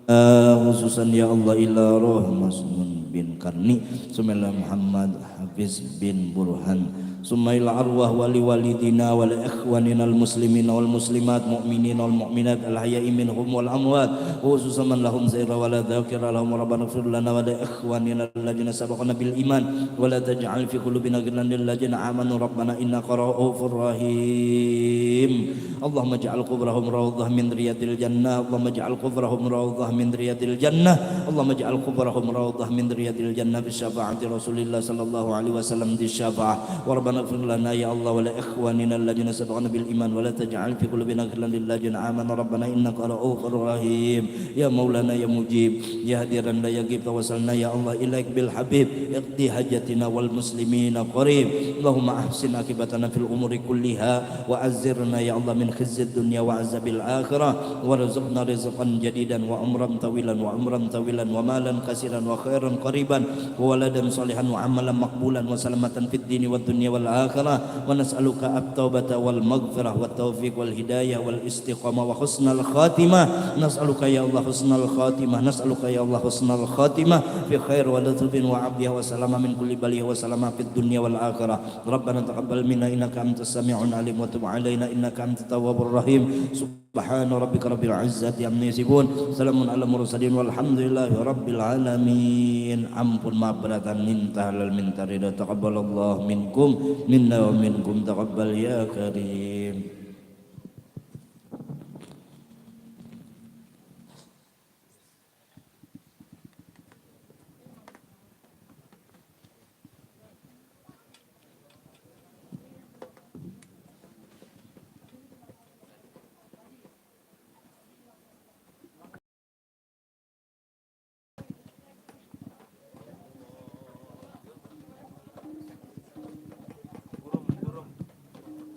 eh, khususan ya Allah ila ruh Masmun bin Karni, summa ila Muhammad Hafiz bin Burhan, summa ila arwah wali walidina wal ikhwaninal muslimina wal muslimat mu'minina wal mu'minat al ahya'i minhum wal amwat, khususan man lahum zaira wa la dzakira lahum, rabbana ighfir lana wa li ikhwanina alladzina sabaqana bil iman wa la taj'al fi qulubina ghillan lil ladzina amanu rabbana innaka raufur rahim. Allahumma ja'al qubrahum raudhah min riyadil jannah. Allahumma ja'al qubrahum raudhah min riyadil jannah. Allahumma ja'al qubrahum raudhah min riyadil jannah bi syafaati Rasulillah sallallahu alaihi wasallam di syafaah. Wa rabbana اغفر لنا يا الله ولإخواننا الذين سبقونا بالإيمان ولا تجعل في قلوبنا غلا للذين آمنوا ربنا إنك رؤوف رحيم. يا مولانا يا مجيب، يا هادرا لا يغيب، توسلنا يا الله إليك بالحبيب، اقض حاجتنا والمسلمين قريب. اللهم أحسن عاقبتنا في الأمور كلها، وأجرنا يا الله من خزي الدنيا وعذاب الآخرة، وارزقنا رزقا جديدا وعمرا طويلا وعمرا طويلا ومالا كثيرا وخيرا قريبا وولدا صالحا وعملا مقبولا وسلامة في الدين والدنيا والآخرة، ونسألك التوبة والمغفرة والتوفيق والهداية والاستقامة وحسن الخاتمة. نسألك يا الله حسن الخاتمة، نسألك يا الله حسن الخاتمة في خير ولطف وعافية وسلامة من كل بلية وسلامة في الدنيا والآخرة. ربنا تقبل منا إنك أنت السميع العليم وتب علينا إنك أنت التواب الرحيم. سبحان ربك رب العزة عما يصفون. سلام على المرسلين والحمد لله رب العالمين. Ampun, maaf beratan, minta halal, minta ridha. تقبل الله منكم، منا ومنكم. تقبل يا كريم.